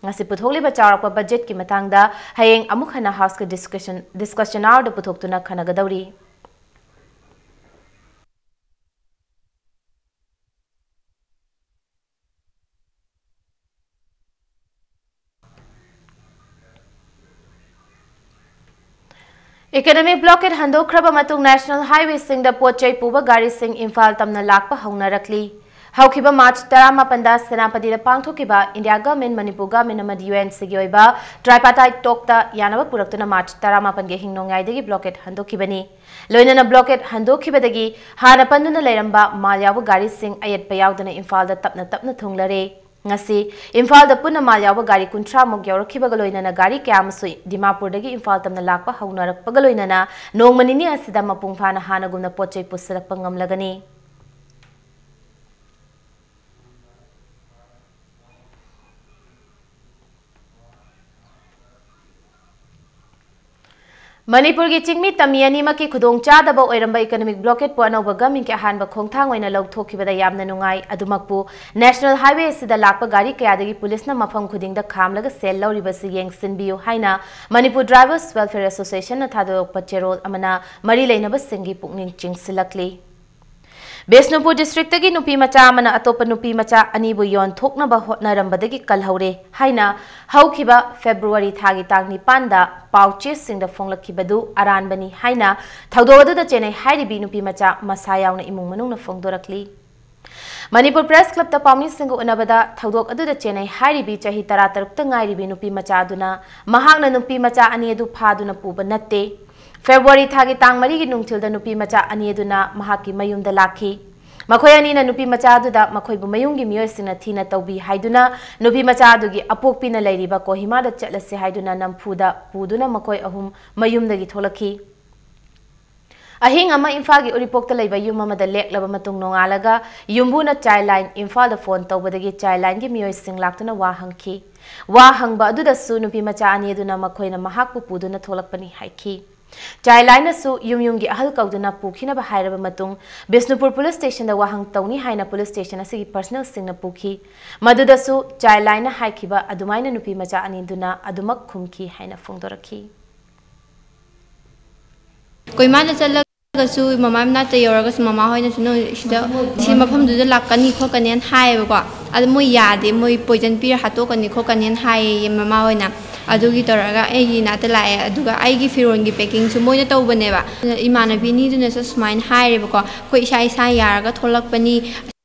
ꯉꯁꯤ ꯄꯨꯊꯣꯛꯂꯤꯕ ꯆꯥꯎꯔꯥꯛꯄ budget ꯀꯤ ꯃꯇꯥꯡꯗ ꯍꯌꯦꯡ ꯑꯃꯨꯛ ꯍꯟꯅ House ꯀꯤ discussion, discussion hour ꯗ ꯄꯨꯊꯣꯛꯇꯨꯅ ꯈꯟꯅꯒꯗꯧꯔꯤ꯫ Economic blockade ꯍꯟꯗꯣꯛꯈ꯭ꯔꯕ ꯃꯇꯨꯡ National Highway ꯁꯤꯡꯗ ꯄꯣꯠ ꯆꯩ ꯄꯨꯕ ꯒꯥꯔꯤꯁꯤꯡ ꯏꯝꯐꯥꯜ ꯇꯝꯅ ꯂꯥꯛꯄ ꯍꯧꯅꯔꯛꯂꯤ꯫ ꯍꯧꯈꯤꯕ March ꯇꯔꯥꯃꯥꯄꯟꯗ ꯁꯦꯅꯥꯄꯇꯤꯗ ꯄꯥꯡꯊꯣꯛꯈꯤꯕ India Government, ꯃꯅꯤꯄꯨꯔ Government ꯑꯃꯗꯤ U N C ꯒꯤ ꯑꯣꯏꯕ tripartite talk ꯇ ꯌꯥꯅꯕ ꯄꯨꯔꯛꯇꯨꯅ March ꯇꯔꯥꯃꯥꯄꯟꯒꯤ ꯑꯍꯤꯡ ꯅꯣꯡꯌꯥꯏꯗꯒꯤ blockade ꯍꯟꯗꯣꯛꯈꯤꯕꯅꯤ꯫ ꯂꯣꯏꯅꯅ blockade ꯍꯟꯗꯣꯛꯈꯤꯕꯗꯒꯤ ꯍꯥꯟꯅ ꯄꯟꯗꯨꯅ ꯂꯩꯔꯝꯕ ꯃꯥꯜ ꯌꯥꯎꯕ ꯒꯥꯔꯤꯁꯤꯡ ꯑꯌꯦꯠꯄ ꯌꯥꯎꯗꯅ ꯏꯝꯐꯥꯜꯗ ꯇꯞꯅ ꯇꯞꯅ ꯊꯨꯡꯂꯔꯦ꯫ ꯉꯁꯤ ꯏꯝꯐꯥꯜꯗ ꯄꯨꯟꯅ ꯃꯥꯜ ꯌꯥꯎꯕ ꯒꯥꯔꯤ ꯀꯨꯟꯊ꯭ꯔꯥ ꯃꯨꯛ ꯌꯧꯔꯛꯈꯤꯕꯒ ꯂꯣꯏꯅꯅ ꯒꯥꯔꯤ ꯀꯌꯥ ꯑꯃꯁꯨ ꯗꯤꯃꯥꯄꯨꯔꯗꯒꯤ ꯏꯝꯐꯥꯜ ꯇꯝꯅ ꯂꯥꯛꯄ ꯍꯧꯅꯔꯛꯄꯒ ꯂꯣꯏꯅꯅ ꯅꯣꯡꯃ ꯅꯤꯅꯤ ꯑꯁꯤꯗ ꯃꯄꯨꯡ ꯐꯥꯅ ꯍꯥꯟꯅꯒꯨꯝꯅ ꯄꯣꯠ ꯆꯩ ꯄꯨꯁꯤꯜꯂꯛꯄ ꯉꯝꯂꯒꯅꯤ꯫ ꯃꯅꯤꯄꯨꯔꯒꯤ ꯆꯤꯡꯃꯤ ꯇꯝꯃꯤ ꯑꯅꯤꯃꯛꯀꯤ ꯈꯨꯗꯣꯡꯆꯥꯗꯕ ꯑꯣꯏꯔꯝꯕ economic blockade ꯄꯨ ꯑꯅꯧꯕ government ꯀꯤ ꯑꯍꯥꯟꯕ ꯈꯣꯡꯊꯥꯡ ꯑꯣꯏꯅ ꯂꯧꯊꯣꯛꯈꯤꯕꯗ ꯌꯥꯝꯅ ꯅꯨꯡꯉꯥꯏ꯫ ꯑꯗꯨꯃꯛꯄꯨ National Highway ꯑꯁꯤꯗ ꯂꯥꯛꯄ ꯒꯥꯔꯤ ꯀꯌꯥꯗꯒꯤ ꯄꯨꯂꯤꯁꯅ ꯃꯐꯝ ꯈꯨꯗꯤꯡꯗ ꯈꯥꯝꯂꯒ ꯁꯦꯜ ꯂꯧꯔꯤꯕꯁꯤ ꯌꯦꯡꯁꯤꯟꯕꯤꯌꯨ ꯍꯥꯏꯅ Manipur Drivers Welfare Association ꯅ ꯊꯥꯗꯣꯔꯛꯄ ꯆꯦꯔꯣꯜ ꯑꯃꯅ ꯃꯔꯤ ꯂꯩꯅꯕꯁꯤꯡꯒꯤ ꯄꯨꯛꯅꯤꯡ ꯆꯤꯡꯁꯤꯜꯂꯛꯂꯤ꯫ ꯕꯤꯁꯅꯨꯄꯨꯔ district ꯇꯒꯤ ꯅꯨꯄꯤ ꯃꯆꯥ ꯑꯃꯅ ꯑꯇꯣꯞꯄ ꯅꯨꯄꯤ ꯃꯆꯥ ꯑꯅꯤꯕꯨ ꯌꯣꯟꯊꯣꯛꯅꯕ ꯍꯣꯠꯅꯔꯝꯕꯗꯒꯤ ꯀꯜꯍꯧꯔꯦ ꯍꯥꯏꯅ ꯍꯧꯈꯤꯕ February ꯊꯥꯒꯤ ꯇꯥꯡ ꯅꯤꯄꯥꯟꯗ ꯄꯥꯎꯆꯦꯁꯤꯡꯗ ꯐꯣꯡꯂꯛꯈꯤꯕꯗꯨ ꯑꯔꯥꯟꯕꯅꯤ ꯍꯥꯏꯅ ꯊꯧꯗꯣꯛ ꯑꯗꯨꯗ ꯆꯦꯟꯅꯩ ꯍꯥꯏꯔꯤꯕꯤ ꯅꯨꯄꯤ ꯃꯆꯥ ꯃꯁꯥ ꯌꯥꯎꯅ ꯏꯃꯨꯡ ꯃꯅꯨꯡꯅ ꯐꯣꯡꯗꯣꯔꯛꯂꯤ꯫ ꯃꯅꯤꯄꯨꯔ Press Club ꯇ ꯄꯥꯎꯃꯤꯁꯤꯡꯒ ꯎꯅꯕꯗ ꯊꯧꯗꯣꯛ ꯑꯗꯨꯗ ꯆꯦꯟꯅꯩ ꯍꯥꯏꯔꯤꯕꯤ ꯆꯍꯤ ꯇꯔꯥꯇꯔꯨꯛꯇ ꯉꯥꯏꯔꯤꯕꯤ ꯅꯨꯄꯤ ꯃꯆꯥ ꯑꯗꯨꯅ ꯃꯍꯥꯛꯅ ꯅꯨꯄꯤ ꯃꯆꯥ ꯑꯅꯤ ꯑꯗꯨ ꯐꯥꯗꯨꯅ ꯄꯨꯕ ꯅꯠꯇꯦ꯫ February ꯊꯥꯒꯤ ꯇꯥꯡ ꯃꯔꯤꯒꯤ ꯅꯨꯡꯊꯤꯜꯗ ꯅꯨꯄꯤ ꯃꯆꯥ ꯑꯅꯤ ꯑꯗꯨꯅ ꯃꯍꯥꯛꯀꯤ ꯃꯌꯨꯝꯗ ꯂꯥꯛꯈꯤ꯫ ꯃꯈꯣꯏ ꯑꯅꯤꯅ ꯅꯨꯄꯤ ꯃꯆꯥ ꯑꯗꯨꯗ ꯃꯈꯣꯏꯕꯨ ꯃꯌꯨꯝꯒꯤ ꯃꯤꯑꯣꯏꯁꯤꯡꯅ ꯊꯤꯅ ꯇꯧꯕꯤ ꯍꯥꯏꯗꯨꯅ ꯅꯨꯄꯤ ꯃꯆꯥ ꯑꯗꯨꯒꯤ ꯑꯄꯣꯛꯄꯤꯅ ꯂꯩꯔꯤꯕ ꯀꯣꯍꯤꯃꯥꯗ ꯆꯠꯂꯁꯤ ꯍꯥꯏꯗꯨꯅ ꯅꯝꯐꯨꯗ ꯄꯨꯗꯨꯅ ꯃꯈꯣꯏ ꯑꯍꯨꯝ ꯃꯌꯨꯝꯗꯒꯤ ꯊꯣꯛꯂꯛꯈꯤ꯫ ꯑꯍꯤꯡ ꯑꯃ ꯏꯝꯐꯥꯜꯒꯤ ꯎꯔꯤꯄꯣꯛꯇ ꯂꯩꯕ ꯌꯨꯝ ꯑꯃꯗ ꯂꯦꯛꯂꯕ ꯃꯇꯨꯡ, ꯅꯣꯡꯉꯥꯜꯂꯒ ꯌꯨꯝꯕꯨꯅ Childline ꯏꯝꯐꯥꯜꯗ ꯐꯣꯟ ꯇꯧꯕꯗꯒꯤ Childlineꯒꯤ ꯃꯤꯑꯣꯏꯁꯤꯡ ꯂꯥꯛꯇꯨꯅ ꯋꯥ ꯍꯪꯈꯤ꯫ ꯋꯥ ꯍꯪꯕ ꯑꯗꯨꯗꯁꯨ ꯅꯨꯄꯤ ꯃꯆꯥ ꯑꯅꯤ ꯑꯗꯨꯅ ꯃꯈꯣꯏꯅ ꯃꯍꯥꯛꯄꯨ ꯄꯨꯗꯨꯅ ꯊꯣꯛꯂꯛꯄꯅꯤ ꯍꯥꯏꯈꯤ꯫ Childlineꯅꯁꯨ ꯌꯨꯝ ꯌꯨꯝꯒꯤ ꯑꯍꯜ ꯀꯧꯗꯨꯅ ꯄꯨꯈꯤꯅꯕ ꯍꯥꯏꯔꯕ ꯃꯇꯨꯡ, ꯕꯤꯁꯅꯨꯄꯨꯔ ꯄꯨꯂꯤꯁ ꯁ꯭ꯇꯦꯁꯟꯗ ꯋꯥꯍꯪ ꯇꯧꯅꯤ ꯍꯥꯏꯅ ꯄꯨꯂꯤꯁ ꯁ꯭ꯇꯦꯁꯟ ꯑꯁꯤꯒꯤ ꯄꯔꯁꯅꯦꯜꯁꯤꯡꯅ ꯄꯨꯈꯤ꯫ ꯃꯗꯨꯗꯁꯨ Childlineꯅ ꯍꯥꯏꯈꯤꯕ ꯑꯗꯨꯃꯥꯏꯅ ꯅꯨꯄꯤ ꯃꯆꯥ ꯑꯅꯤꯗꯨꯅ ꯑꯗꯨꯃꯛ ꯈꯨꯝꯈꯤ ꯍꯥꯏꯅ ꯐꯣꯡꯗꯣꯔꯛꯈꯤ꯫ ꯀꯣꯏꯃꯥꯗ ꯆꯠꯂꯒꯁꯨ ꯃꯃꯥ ꯃꯅꯥꯛꯇ ꯌꯧꯔꯒꯁꯨ ꯃꯃꯥ ꯍꯣꯏꯅꯁꯨ "ꯅꯣꯏ ꯁꯤꯗ, ꯁꯤ ꯃꯐꯝꯗꯨꯗ ꯂꯥꯛꯀꯅꯤ ꯈꯣꯠꯀꯅꯤꯅ" ꯍꯥꯏꯌꯦꯕꯀꯣ꯫ ꯑꯗꯨ ꯃꯣꯏ ꯌꯥꯗꯦ, ꯃꯣꯏ poison ꯄꯤꯔ ꯍꯥꯠꯇꯣꯛꯀꯅꯤ ꯈꯣꯠꯀꯅꯤꯅ ꯍꯥꯏꯌꯦ ꯃꯃꯥ ꯍꯣꯏꯅ꯫ ꯑꯗꯨꯒꯤ ꯇꯧꯔꯒ ꯑꯩꯒꯤ ꯏꯅꯥꯛꯇ ꯂꯥꯛꯑꯦ, ꯑꯗꯨꯒ ꯑꯩꯒꯤ ꯐꯤꯔꯣꯜꯒꯤ packingꯁꯨ ꯃꯣꯏꯅ ꯇꯧꯕꯅꯦꯕ꯫ ꯏꯃꯥꯟꯅꯕꯤ ꯑꯅꯤꯗꯨꯅꯁꯨ ꯁꯨꯃꯥꯏꯅ ꯍꯥꯏꯔꯦꯕꯀꯣ, "ꯑꯩꯈꯣꯏ ꯏꯁꯥ ꯏꯁꯥ ꯌꯥꯔꯒ ꯊꯣꯛꯂꯛꯄꯅꯤ,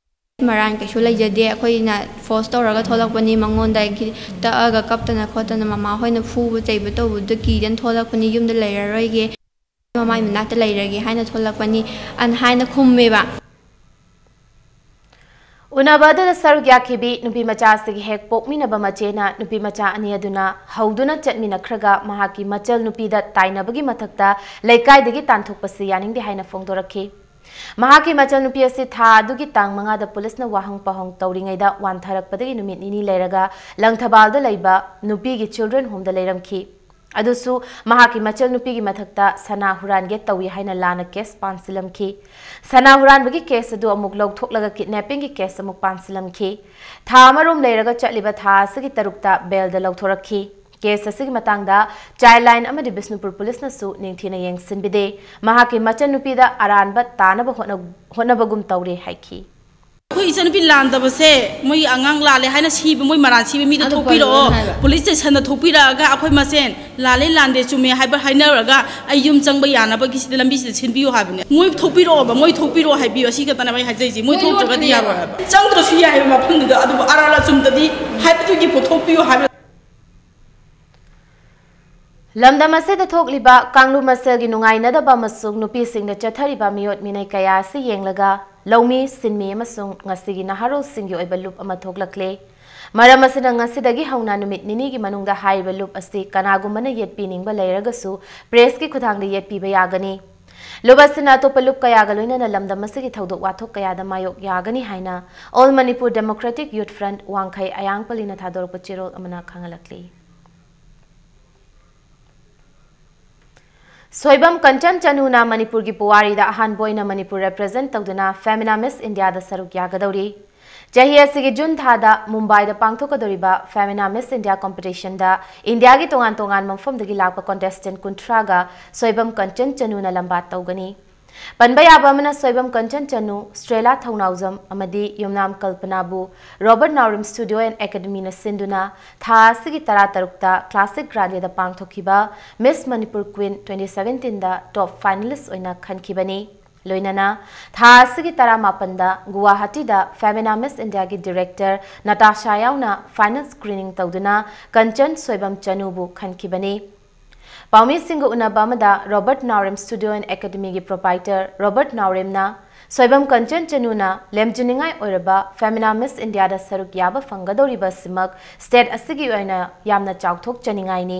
ꯃꯔꯥꯟ ꯀꯩꯁꯨ ꯂꯩꯖꯗꯦ, ꯑꯩꯈꯣꯏꯅ force ꯇꯧꯔꯒ ꯊꯣꯛꯂꯛꯄꯅꯤ, ꯃꯉꯣꯟꯗ ꯇꯛꯑꯒ ꯀꯞꯇꯅ ꯈꯣꯠꯇꯅ ꯃꯃꯥ ꯍꯣꯏꯅ ꯐꯨꯕ ꯆꯩꯕ ꯇꯧꯕꯗꯨꯗ ꯀꯤꯗꯅ ꯊꯣꯛꯂꯛꯄꯅꯤ, ꯌꯨꯝꯗ ꯂꯩꯔꯔꯣꯏꯒꯦ, ꯃꯃꯥꯏ ꯃꯅꯥꯛꯇ ꯂꯩꯔꯒꯦ ꯍꯥꯏꯅ ꯊꯣꯛꯂꯛꯄꯅꯤ" ꯑꯅ ꯍꯥꯏꯅ ꯈꯨꯝꯃꯦꯕ꯫ ꯎꯅꯕ ꯑꯗꯨꯗ ꯁꯔꯨꯛ ꯌꯥꯈꯤꯕꯤ ꯅꯨꯄꯤ ꯃꯆꯥ ꯑꯁꯤꯒꯤ ꯍꯦꯛ ꯄꯣꯛꯃꯤꯟꯅꯕ ꯃꯆꯦꯅ ꯅꯨꯄꯤ ꯃꯆꯥ ꯑꯅꯤ ꯑꯗꯨꯅ ꯍꯧꯗꯨꯅ ꯆꯠꯃꯤꯟꯅꯈ꯭ꯔꯒ ꯃꯍꯥꯛꯀꯤ ꯃꯆꯜ ꯅꯨꯄꯤꯗ ꯇꯥꯏꯅꯕꯒꯤ ꯃꯊꯛꯇ ꯂꯩꯀꯥꯏꯗꯒꯤ ꯇꯥꯟꯊꯣꯛꯄꯁꯤ ꯌꯥꯅꯤꯡꯗꯦ ꯍꯥꯏꯅ ꯐꯣꯡꯗꯣꯔꯛꯈꯤ꯫ ꯃꯍꯥꯛꯀꯤ ꯃꯆꯜ ꯅꯨꯄꯤ ꯑꯁꯤ ꯊꯥ ꯑꯗꯨꯒꯤ ꯇꯥꯡ ꯃꯉꯥꯗ ꯄꯨꯂꯤꯁꯅ ꯋꯥꯍꯪ ꯄꯥꯎꯍꯪ ꯇꯧꯔꯤꯉꯩꯗ ꯋꯥꯟꯊꯔꯛꯄꯗꯒꯤ ꯅꯨꯃꯤꯠ ꯅꯤꯅꯤ ꯂꯩꯔꯒ ꯂꯪꯊꯕꯥꯜꯗ ꯂꯩꯕ ꯅꯨꯄꯤꯒꯤ children homeꯗ ꯂꯩꯔꯝꯈꯤ꯫ ꯑꯗꯨꯁꯨ ꯃꯍꯥꯛꯀꯤ ꯃꯆꯜ ꯅꯨꯄꯤꯒꯤ ꯃꯊꯛꯇ ꯁꯅꯥ ꯍꯨꯔꯥꯟꯒꯦ ꯇꯧꯏ ꯍꯥꯏꯅ ꯂꯥꯟꯅ case ꯄꯥꯟꯁꯤꯜꯂꯝꯈꯤ꯫ ꯁꯅꯥ ꯍꯨꯔꯥꯟꯕꯒꯤ case ꯑꯗꯨ ꯑꯃꯨꯛ ꯂꯧꯊꯣꯛꯂꯒ kidnappingꯒꯤ case ꯑꯃꯨꯛ ꯄꯥꯟꯁꯤꯜꯂꯝꯈꯤ꯫ ꯊꯥ ꯑꯃꯔꯣꯝ ꯂꯩꯔꯒ ꯆꯠꯂꯤꯕ ꯊꯥ ꯑꯁꯤꯒꯤ ꯇꯔꯨꯛꯇ bailꯗ ꯂꯧꯊꯣꯔꯛꯈꯤ꯫ Case ꯑꯁꯤꯒꯤ ꯃꯇꯥꯡꯗ Childline ꯑꯃꯗꯤ ꯕꯤꯁꯅꯨꯄꯨꯔ ꯄꯨꯂꯤꯁꯅꯁꯨ ꯅꯤꯡꯊꯤꯅ ꯌꯦꯡꯁꯤꯟꯕꯤꯗꯦ꯫ ꯃꯍꯥꯛꯀꯤ ꯃꯆꯟꯅꯨꯄꯤꯗ ꯑꯔꯥꯟꯕ ꯇꯥꯅꯕ ꯍꯣꯠꯅ-, ꯍꯣꯠꯅꯕꯒꯨꯝ ꯇꯧꯔꯦ ꯍꯥꯏꯈꯤ꯫ ꯑꯩꯈꯣꯏ ꯏꯆꯟꯅꯨꯄꯤ ꯂꯥꯟꯗꯕꯁꯦ ꯃꯣꯏ ꯑꯉꯥꯡ ꯂꯥꯜꯂꯦ ꯍꯥꯏꯅ ꯁꯤꯕ, ꯃꯣꯏ ꯃꯔꯥꯟ ꯁꯤꯕ ꯃꯤꯗꯣ ꯑꯗꯨ ꯊꯣꯛꯄꯤꯔꯛꯑꯣ, ꯀꯔꯤꯅꯣ ꯍꯥꯏꯕ? ꯄꯨꯂꯤꯁ ꯁ꯭ꯇꯦꯁꯟꯗ ꯊꯣꯛꯄꯤꯔꯛꯑꯒ ꯑꯩꯈꯣꯏ ꯃꯁꯦꯟ ꯂꯥꯜꯂꯦ ꯂꯥꯟꯗꯦ ꯆꯨꯝꯃꯦ ꯍꯥꯏꯕ ꯍꯥꯏꯅꯔꯒ ꯑꯩ ꯌꯨꯝ ꯆꯪꯕ ꯌꯥꯅꯕꯒꯤ ꯁꯤꯗ ꯂꯝꯕꯤꯁꯤꯗ ꯁꯤꯟꯕꯤꯌꯨ ꯍꯥꯏꯕꯅꯦ꯫ ꯃꯣꯏ ꯊꯣꯛꯄꯤꯔꯛꯑꯣꯕ, ꯃꯣꯏ ꯊꯣꯛꯄꯤꯔꯛꯑꯣ ꯍꯥꯏꯕꯤꯌꯨ, ꯑꯁꯤ ꯈꯛꯇꯅꯦꯕ ꯑꯩ ꯍꯥꯏꯖꯔꯤꯁꯦ꯫ ꯃꯣꯏ ꯃꯣꯏ ꯊꯣꯛꯇ꯭ꯔꯒꯗꯤ ꯂꯣꯠꯈ꯭ꯔꯦꯕ꯫ ꯌꯥꯔꯣꯏ ꯍꯥꯏꯕ꯫ ꯆꯪꯗ꯭ꯔꯁꯨ ꯌꯥꯏꯑꯕ ꯃꯐꯝꯗꯨꯗ, ꯑꯗꯨꯕꯨ ꯑꯔꯥꯟ ꯑꯆꯨꯝꯗꯗꯤ ꯍꯥꯏꯕꯗꯨꯒꯤ ꯄꯨꯊꯣꯛꯄꯤꯌꯨ ꯍꯥꯏꯕ꯫ ꯂꯝꯗꯝ ꯑꯁꯤꯗ ꯊꯣꯛꯂꯤꯕ ꯀꯥꯡꯂꯨꯞ ꯃꯁꯦꯜꯒꯤ ꯅꯨꯡꯉꯥꯏꯅꯗꯕ ꯑꯃꯁꯨꯡ ꯅꯨꯄꯤꯁꯤꯡꯗ ꯆꯠꯊꯔꯤꯕ ꯃꯤꯑꯣꯠ ꯃꯤꯅꯩ ꯀꯌꯥ ꯑꯁꯤ ꯌꯦꯡꯂꯒ ꯂꯧꯃꯤ, ꯁꯤꯟꯃꯤ ꯑꯃꯁꯨꯡ ꯉꯁꯤꯒꯤ ꯅꯍꯥꯔꯣꯜꯁꯤꯡꯒꯤ ꯑꯣꯏꯕ ꯂꯨꯞ ꯑꯃ ꯊꯣꯛꯂꯛꯂꯦ꯫ ꯃꯔꯝ ꯑꯁꯤꯅ ꯉꯁꯤꯗꯒꯤ ꯍꯧꯅ ꯅꯨꯃꯤꯠ ꯅꯤꯅꯤꯒꯤ ꯃꯅꯨꯡꯗ ꯍꯥꯏꯔꯤꯕ ꯂꯨꯞ ꯑꯁꯤ ꯀꯅꯥꯒꯨꯝꯕꯅ ꯌꯦꯠꯄꯤꯅꯤꯡꯕ ꯂꯩꯔꯒꯁꯨ pressꯀꯤ ꯈꯨꯠꯊꯥꯡꯗ ꯌꯦꯠꯄꯤꯕ ꯌꯥꯒꯅꯤ꯫ ꯂꯨꯞ ꯑꯁꯤꯅ ꯑꯇꯣꯞꯄ ꯂꯨꯞ ꯀꯌꯥꯒ ꯂꯣꯏꯅꯅ ꯂꯝꯗꯝ ꯑꯁꯤꯒꯤ ꯊꯧꯗꯣꯛ ꯋꯥꯊꯣꯛ ꯀꯌꯥꯗ ꯃꯥꯌꯣꯛ ꯌꯥꯒꯅꯤ ꯍꯥꯏꯅ All Manipur Democratic Youth Front ꯋꯥꯡꯈꯩ ꯑꯌꯥꯡꯄꯜꯂꯤꯅ ꯊꯥꯗꯣꯔꯛꯄ ꯆꯦꯔꯣꯜ ꯑꯃꯅ ꯈꯪꯍꯜꯂꯛꯂꯤ꯫ ꯁꯣꯏꯕꯝ ꯀꯟꯆꯟ ꯆꯅꯨꯅ ꯃꯅꯤꯄꯨꯔꯒꯤ ꯄꯨꯋꯥꯔꯤꯗ ꯑꯍꯥꯟꯕ ꯑꯣꯏꯅ ꯃꯅꯤꯄꯨꯔ represent ꯇꯧꯗꯨꯅ Femina Miss Indiaꯗ ꯁꯔꯨꯛ ꯌꯥꯒꯗꯧꯔꯤ꯫ ꯆꯍꯤ ꯑꯁꯤꯒꯤ ꯖꯨꯟ ꯊꯥꯗ ꯃꯨꯝꯕꯥꯏꯗ ꯄꯥꯡꯊꯣꯛꯀꯗꯧꯔꯤꯕ Femina Miss India competitionꯗ ꯏꯟꯗꯤꯌꯥꯒꯤ ꯇꯣꯉꯥꯟ ꯇꯣꯉꯥꯟꯕ ꯃꯐꯝꯗꯒꯤ ꯂꯥꯛꯄ contestant ꯀꯨꯟꯊ꯭ꯔꯥꯒ ꯁꯣꯏꯕꯝ ꯀꯟꯆꯟ ꯆꯅꯨꯅ ꯂꯝꯕꯥ ꯇꯧꯒꯅꯤ꯫ ꯄꯟꯕ ꯌꯥꯕ ꯑꯃꯅ, ꯁꯣꯏꯕꯝ ꯀꯟꯆꯟ ꯆꯅꯨ, ꯁ꯭ꯇ꯭ꯔꯦꯂꯥ ꯊꯧꯅꯥꯎꯖꯝ ꯑꯃꯗꯤ ꯌꯨꯝꯅꯥꯝ ꯀꯜꯄꯅꯥꯕꯨ Robert Naorem Studio and Academyꯅ ꯁꯤꯟꯗꯨꯅ ꯊꯥ ꯑꯁꯤꯒꯤ ꯇꯔꯥꯇꯔꯨꯛꯇ Classic Grandeꯗ ꯄꯥꯡꯊꯣꯛꯈꯤꯕ Miss Manipur Queen twenty seventeenꯗ top finalist ꯑꯣꯏꯅ ꯈꯟꯈꯤꯕꯅꯤ꯫ ꯂꯣꯏꯅꯅ ꯊꯥ ꯑꯁꯤꯒꯤ ꯇꯔꯥꯃꯥꯄꯟꯗ ꯒꯨꯋꯥꯍꯥꯇꯤꯗ Femina Miss Indiaꯒꯤ director ꯅꯇꯥꯁꯥ ꯌꯥꯎꯅ final screening ꯇꯧꯗꯨꯅ ꯀꯟꯆꯟ ꯁꯣꯏꯕꯝ ꯆꯅꯨꯕꯨ ꯈꯟꯈꯤꯕꯅꯤ꯫ ꯄꯥꯎꯃꯤꯁꯤꯡꯒ ꯎꯅꯕ ꯑꯃꯗ Robert Naorem Studio and Academyꯒꯤ proprietor Robert Naoremꯅ Soibam Kanchan ꯆꯅꯨꯅ ꯂꯦꯝꯖꯅꯤꯡꯉꯥꯏ ꯑꯣꯏꯔꯕ Femina Miss Indiaꯗ ꯁꯔꯨꯛ ꯌꯥꯕ ꯐꯪꯒꯗꯧꯔꯤꯕ ꯑꯁꯤꯃꯛ state ꯑꯁꯤꯒꯤ ꯑꯣꯏꯅ ꯌꯥꯝꯅ ꯆꯥꯎꯊꯣꯛꯆꯅꯤꯡꯉꯥꯏꯅꯤ꯫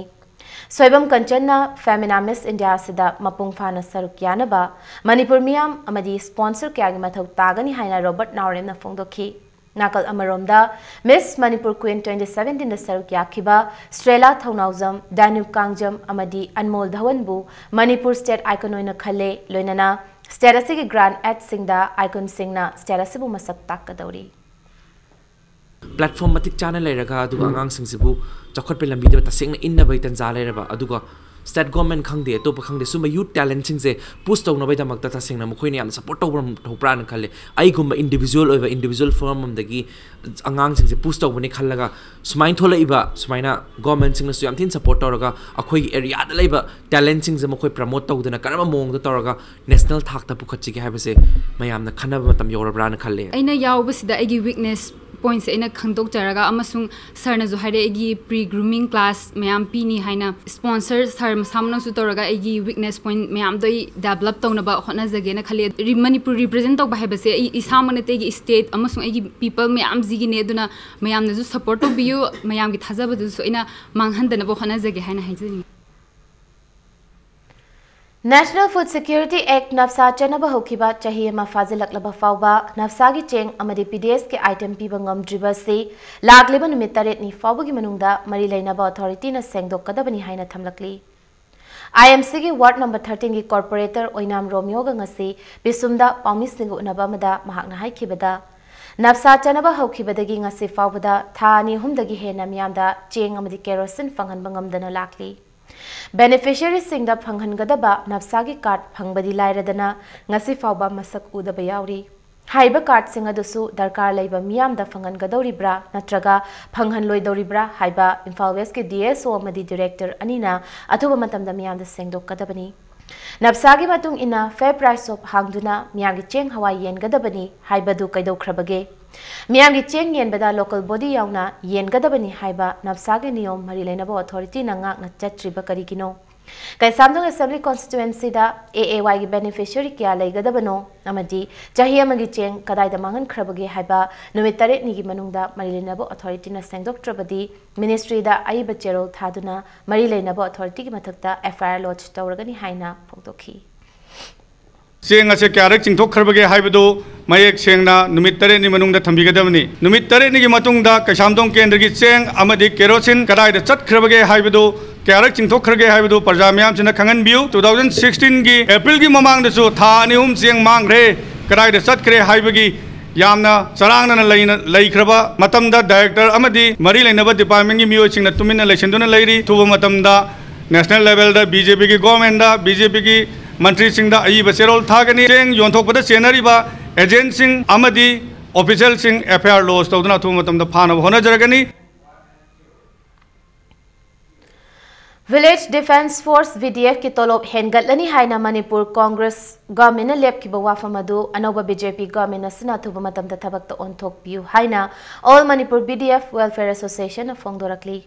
ꯁꯣꯏꯕꯝ ꯀꯟꯆꯟꯅ Femina Miss India ꯑꯁꯤꯗ ꯃꯄꯨꯡ ꯐꯥꯅ ꯁꯔꯨꯛ ꯌꯥꯅꯕ ꯃꯅꯤꯄꯨꯔ ꯃꯤꯌꯥꯝ ꯑꯃꯗꯤ sponsor ꯀꯌꯥꯒꯤ ꯃꯊꯧ ꯇꯥꯒꯅꯤ ꯍꯥꯏꯅ Robert Naoremꯅ ꯐꯣꯡꯗꯣꯛꯈꯤ꯫ ꯅꯥꯀꯜ ꯑꯃꯔꯣꯝꯗ, Miss Manipur Queen twenty seventeenꯗ ꯁꯔꯨꯛ ꯌꯥꯈꯤꯕ ꯁ꯭ꯇ꯭ꯔꯦꯂꯥ ꯊꯧꯅꯥꯎꯖꯝ, ꯗꯥꯅꯨꯞ ꯀꯥꯡꯖꯝ ꯑꯃꯗꯤ ꯑꯟꯃꯣꯜ ꯙꯋꯟꯕꯨ ꯃꯅꯤꯄꯨꯔ state icon ꯑꯣꯏꯅ ꯈꯜꯂꯦ꯫ ꯂꯣꯏꯅꯅ state ꯑꯁꯤꯒꯤ grant aidꯁꯤꯡꯗ iconꯁꯤꯡꯅ state ꯑꯁꯤꯕꯨ ꯃꯁꯛ ꯇꯥꯛꯀꯗꯧꯔꯤ꯫ Platform ꯃꯇꯤꯛ ꯆꯥꯅ ꯂꯩꯔꯒ, ꯑꯗꯨꯒ ꯑꯉꯥꯡꯁꯤꯡꯁꯤꯕꯨ ꯆꯥꯎꯈꯠꯄ ꯂꯝꯕꯤꯗ ꯇꯁꯦꯡꯅ ꯏꯟꯅꯕꯒꯤ ꯇꯟꯖꯥ ꯂꯩꯔꯕ, ꯑꯗꯨꯒ state government ꯈꯪꯗꯦ, ꯑꯇꯣꯞꯄ ꯈꯪꯗꯦ, ꯁꯨꯝꯕ youth talentꯁꯤꯡꯁꯦ push ꯇꯧꯅꯕꯒꯤꯗꯃꯛꯇ ꯇꯁꯦꯡꯅ ꯃꯈꯣꯏꯅ ꯌꯥꯝꯅ support ꯇꯧꯕ ꯃꯊꯧ ꯄꯨꯔꯥꯅ ꯈꯜꯂꯦ꯫ ꯑꯩꯒꯨꯝꯕ individual ꯑꯣꯏꯕ, individual form ꯑꯃꯗꯒꯤ ꯑꯉꯥꯡꯁꯤꯡꯁꯦ push ꯇꯧꯕꯅꯤ ꯈꯜꯂꯒ, ꯁꯨꯃꯥꯏꯅ ꯊꯣꯛꯂꯛꯏꯕ, ꯁꯨꯃꯥꯏꯅ governmentꯁꯤꯡꯅꯁꯨ ꯌꯥꯝ ꯊꯤꯅ support ꯇꯧꯔꯒ, ꯑꯩꯈꯣꯏꯒꯤ areaꯗ ꯂꯩꯕ talentꯁꯤꯡꯁꯦ ꯃꯈꯣꯏ promote ꯇꯧꯗꯅ, ꯀꯔꯝꯕ ꯃꯑꯣꯡꯗ ꯇꯧꯔꯒ national ꯊꯥꯛꯇ ꯄꯨꯈꯠꯁꯤꯒꯦ ꯍꯥꯏꯕꯁꯦ ꯃꯌꯥꯝꯅ ꯈꯟꯅꯕ ꯃꯇꯝ ꯌꯧꯔꯕ꯭ꯔꯥꯅ ꯈꯜꯂꯦ꯫ ꯑꯩꯅ ꯌꯥꯎꯕꯁꯤꯗ ꯑꯩꯒꯤ weakness pointꯁꯦ ꯑꯩꯅ ꯈꯪꯗꯣꯛꯆꯔꯒ, ꯑꯃꯁꯨꯡ ꯁꯥꯔꯅꯁꯨ ꯍꯥꯏꯔꯛꯑꯦ, ꯑꯩꯒꯤ pre grooming class ꯃꯌꯥꯝ ꯄꯤꯅꯤ ꯍꯥꯏꯅ, sponsor ꯁꯥꯔ ꯃꯁꯥꯃꯛꯅꯁꯨ ꯇꯧꯔꯒ ꯑꯩꯒꯤ weakness point ꯃꯌꯥꯝꯗꯣ ꯑꯩ develop ꯇꯧꯅꯕ ꯍꯣꯠꯅꯖꯒꯦꯅ ꯈꯜꯂꯤ꯫ ꯔꯤ- ꯃꯅꯤꯄꯨꯔ represent ꯇꯧꯕ ꯍꯥꯏꯕꯁꯦ ꯑꯩ ꯏꯁꯥꯃꯛ ꯅꯠꯇꯦ, ꯑꯩꯒꯤ state ꯑꯃꯁꯨꯡ ꯑꯩꯒꯤ people ꯃꯌꯥꯝꯁꯤꯒꯤꯅꯦ꯫ ꯑꯗꯨꯅ ꯃꯌꯥꯝꯅꯁꯨ support ꯇꯧꯕꯤꯌꯨ, ꯃꯌꯥꯝꯒꯤ ꯊꯥꯖꯕꯗꯨꯁꯨ ꯑꯩꯅ ꯃꯥꯡꯍꯟꯗꯅꯕ ꯍꯣꯠꯅꯖꯒꯦ ꯍꯥꯏꯅ ꯍꯥꯏꯖꯅꯤꯡꯉꯤ꯫ National Food Security Act, ꯅꯞꯁꯥ ꯆꯠꯅꯕ ꯍꯧꯈꯤꯕ ꯆꯍꯤ ꯑꯃ ꯐꯥꯖꯤꯜꯂꯛꯂꯕ ꯐꯥꯎꯕ ꯅꯞꯁꯥꯒꯤ ꯆꯦꯡ ꯑꯃꯗꯤ P D S ꯀꯤ item ꯄꯤꯕ ꯉꯝꯗ꯭ꯔꯤꯕ ꯑꯁꯤ ꯂꯥꯛꯂꯤꯕ ꯅꯨꯃꯤꯠ ꯇꯔꯦꯠꯅꯤ ꯐꯥꯎꯕꯒꯤ ꯃꯅꯨꯡꯗ ꯃꯔꯤ ꯂꯩꯅꯕ authority ꯅ ꯁꯦꯡꯗꯣꯛꯀꯗꯕꯅꯤ ꯍꯥꯏꯅ ꯊꯝꯂꯛꯂꯤ꯫ I M C ꯒꯤ ward number thirteen ꯒꯤ corporator ꯑꯣꯏꯅꯥꯝ ꯔꯣꯃꯤꯌꯣꯒ ꯉꯁꯤ ꯄꯤꯁꯨꯝꯗ ꯄꯥꯎꯃꯤꯁꯤꯡꯒ ꯎꯅꯕ ꯑꯃꯗ ꯃꯍꯥꯛꯅ ꯍꯥꯏꯈꯤꯕꯗ, ꯅꯞꯁꯥ ꯆꯠꯅꯕ ꯍꯧꯈꯤꯕꯗꯒꯤ ꯉꯁꯤ ꯐꯥꯎꯕꯗ ꯊꯥ ꯑꯅꯤ ꯑꯍꯨꯝꯗꯒꯤ ꯍꯦꯟꯅ ꯃꯤꯌꯥꯝꯗ ꯆꯦꯡ ꯑꯃꯗꯤ ꯀꯦꯔꯣꯁꯤꯟ ꯐꯪꯍꯟꯕ ꯉꯝꯗꯅ ꯂꯥꯛꯂꯤ꯫ Beneficiaryꯁꯤꯡꯗ ꯐꯪꯍꯟꯒꯗꯕ ꯅꯞꯁꯥꯒꯤ card ꯐꯪꯕꯗꯤ ꯂꯥꯏꯔꯗꯅ ꯉꯁꯤ ꯐꯥꯎꯕ ꯃꯁꯛ ꯎꯗꯕ ꯌꯥꯎꯔꯤ꯫ ꯍꯥꯏꯔꯤꯕ cardꯁꯤꯡ ꯑꯗꯨꯁꯨ ꯗꯔꯀꯥꯔ ꯂꯩꯕ ꯃꯤꯌꯥꯝꯗ ꯐꯪꯍꯟꯒꯗꯧꯔꯤꯕ꯭ꯔꯥ ꯅꯠꯇ꯭ꯔꯒ ꯐꯪꯍꯟꯂꯣꯏꯗꯧꯔꯤꯕ꯭ꯔꯥ ꯍꯥꯏꯕ ꯏꯝꯐꯥꯜ Westꯀꯤ D S O ꯑꯃꯗꯤ director ꯑꯅꯤꯅ ꯑꯊꯨꯕ ꯃꯇꯝꯗ ꯃꯤꯌꯥꯝꯗ ꯁꯦꯡꯗꯣꯛꯀꯗꯕꯅꯤ꯫ ꯅꯞꯁꯥꯒꯤ ꯃꯇꯨꯡ ꯏꯟꯅ fair price shop ꯍꯥꯡꯗꯨꯅ ꯃꯤꯌꯥꯝꯒꯤ ꯆꯦꯡ ꯍꯋꯥꯏ ꯌꯦꯟꯒꯗꯕꯅꯤ ꯍꯥꯏꯕꯗꯨ ꯀꯩꯗꯧꯈ꯭ꯔꯕꯒꯦ? ꯃꯤꯌꯥꯝꯒꯤ ꯆꯦꯡ ꯌꯦꯟꯕꯗ local body ꯌꯥꯎꯅ ꯌꯦꯟꯒꯗꯕꯅꯤ ꯍꯥꯏꯕ ꯅꯞꯁꯥꯒꯤ ꯅꯤꯌꯣꯝ ꯃꯔꯤ ꯂꯩꯅꯕ authorityꯅ ꯉꯥꯛꯅ ꯆꯠꯇ꯭ꯔꯤꯕ ꯀꯔꯤꯒꯤꯅꯣ? Keishamthong Assembly constituencyꯗ A A Yꯒꯤ beneficiary ꯀꯌꯥ ꯂꯩꯒꯗꯕꯅꯣ ꯑꯃꯗꯤ ꯆꯍꯤ ꯑꯃꯒꯤ ꯆꯦꯡ ꯀꯗꯥꯏꯗ ꯃꯥꯡꯍꯟꯈ꯭ꯔꯕꯒꯦ ꯍꯥꯏꯕ ꯅꯨꯃꯤꯠ ꯇꯔꯦꯠꯅꯤꯒꯤ ꯃꯅꯨꯡꯗ ꯃꯔꯤ ꯂꯩꯅꯕ authorityꯅ ꯁꯦꯡꯗꯣꯛꯇ꯭ꯔꯕꯗꯤ ministryꯗ ꯑꯏꯕ ꯆꯦꯔꯣꯜ ꯊꯥꯗꯨꯅ ꯃꯔꯤ ꯂꯩꯅꯕ authorityꯒꯤ ꯃꯊꯛꯇ F I R lodge ꯇꯧꯔꯒꯅꯤ ꯍꯥꯏꯅ ꯐꯣꯡꯗꯣꯛꯈꯤ꯫ ꯆꯦꯡ ꯑꯁꯦ ꯀꯌꯥꯔꯛ ꯆꯤꯡꯊꯣꯛꯈ꯭ꯔꯕꯒꯦ ꯍꯥꯏꯕꯗꯨ ꯃꯌꯦꯛ ꯁꯦꯡꯅ ꯅꯨꯃꯤꯠ ꯇꯔꯦꯠꯅꯤ ꯃꯅꯨꯡꯗ ꯊꯝꯕꯤꯒꯗꯕꯅꯤ꯫ ꯅꯨꯃꯤꯠ ꯇꯔꯦꯠꯅꯤꯒꯤ ꯃꯇꯨꯡꯗ ꯀꯩꯁꯥꯝꯊꯣꯡ ꯀꯦꯟꯗ꯭ꯔꯒꯤ ꯆꯦꯡ ꯑꯃꯗꯤ ꯀꯦꯔꯣꯁꯤꯟ ꯀꯗꯥꯏꯗ ꯆꯠꯈ꯭ꯔꯕꯒꯦ ꯍꯥꯏꯕꯗꯨ, ꯀꯌꯥꯔꯛ ꯆꯤꯡꯊꯣꯛꯈ꯭ꯔꯒꯦ ꯍꯥꯏꯕꯗꯨ ꯄ꯭ꯔꯖꯥ ꯃꯤꯌꯥꯝꯁꯤꯅ ꯈꯪꯍꯟꯕꯤꯌꯨ꯫ Two thousand sixteenꯒꯤ Aprilꯒꯤ ꯃꯃꯥꯡꯗꯁꯨ ꯊꯥ ꯑꯅꯤ ꯑꯍꯨꯝ ꯆꯦꯡ ꯃꯥꯡꯈ꯭ꯔꯦ, ꯀꯗꯥꯏꯗ ꯆꯠꯈ꯭ꯔꯦ ꯍꯥꯏꯕꯒꯤ ꯌꯥꯝꯅ ꯆꯔꯥꯡꯅꯅ ꯂꯩꯅ-, ꯂꯩꯈ꯭ꯔꯕ ꯃꯇꯝꯗ director ꯑꯃꯗꯤ ꯃꯔꯤ ꯂꯩꯅꯕ departmentꯀꯤ ꯃꯤꯑꯣꯏꯁꯤꯡꯅ ꯇꯨꯃꯤꯟꯅ ꯂꯩꯁꯤꯟꯗꯨꯅ ꯂꯩꯔꯤ꯫ ꯑꯊꯨꯕ ꯃꯇꯝꯗ national levelꯗ BJPꯒꯤ governmentꯗ, BJPꯒꯤ ꯃꯟꯇ꯭ꯔꯤꯁꯤꯡꯗ ꯑꯏꯕ ꯆꯦꯔꯣꯜ ꯊꯥꯒꯅꯤ꯫ ꯆꯦꯡ ꯌꯣꯟꯊꯣꯛꯄꯗ ꯆꯦꯟꯅꯔꯤꯕ agentꯁꯤꯡ ꯑꯃꯗꯤ officialꯁꯤꯡ F I R lodge ꯇꯧꯗꯨꯅ ꯑꯊꯨꯕ ꯃꯇꯝꯗ ꯐꯥꯅꯕ ꯍꯣꯠꯅꯖꯔꯒꯅꯤ꯫ Village Defence Force, VDFꯀꯤ ꯇꯣꯂꯣꯞ ꯍꯦꯟꯒꯠꯂꯅꯤ ꯍꯥꯏꯅ ꯃꯅꯤꯄꯨꯔ Congress governmentꯅ ꯂꯦꯞꯈꯤꯕ ꯋꯥꯐꯝ ꯑꯗꯨ ꯑꯅꯧꯕ BJP government ꯑꯁꯤꯅ ꯑꯊꯨꯕ ꯃꯇꯝꯗ ꯊꯕꯛꯇ ꯑꯣꯟꯊꯣꯛꯄꯤꯌꯨ ꯍꯥꯏꯅ All Manipur VDF Welfare Associationꯅ ꯐꯣꯡꯗꯣꯔꯛꯂꯤ꯫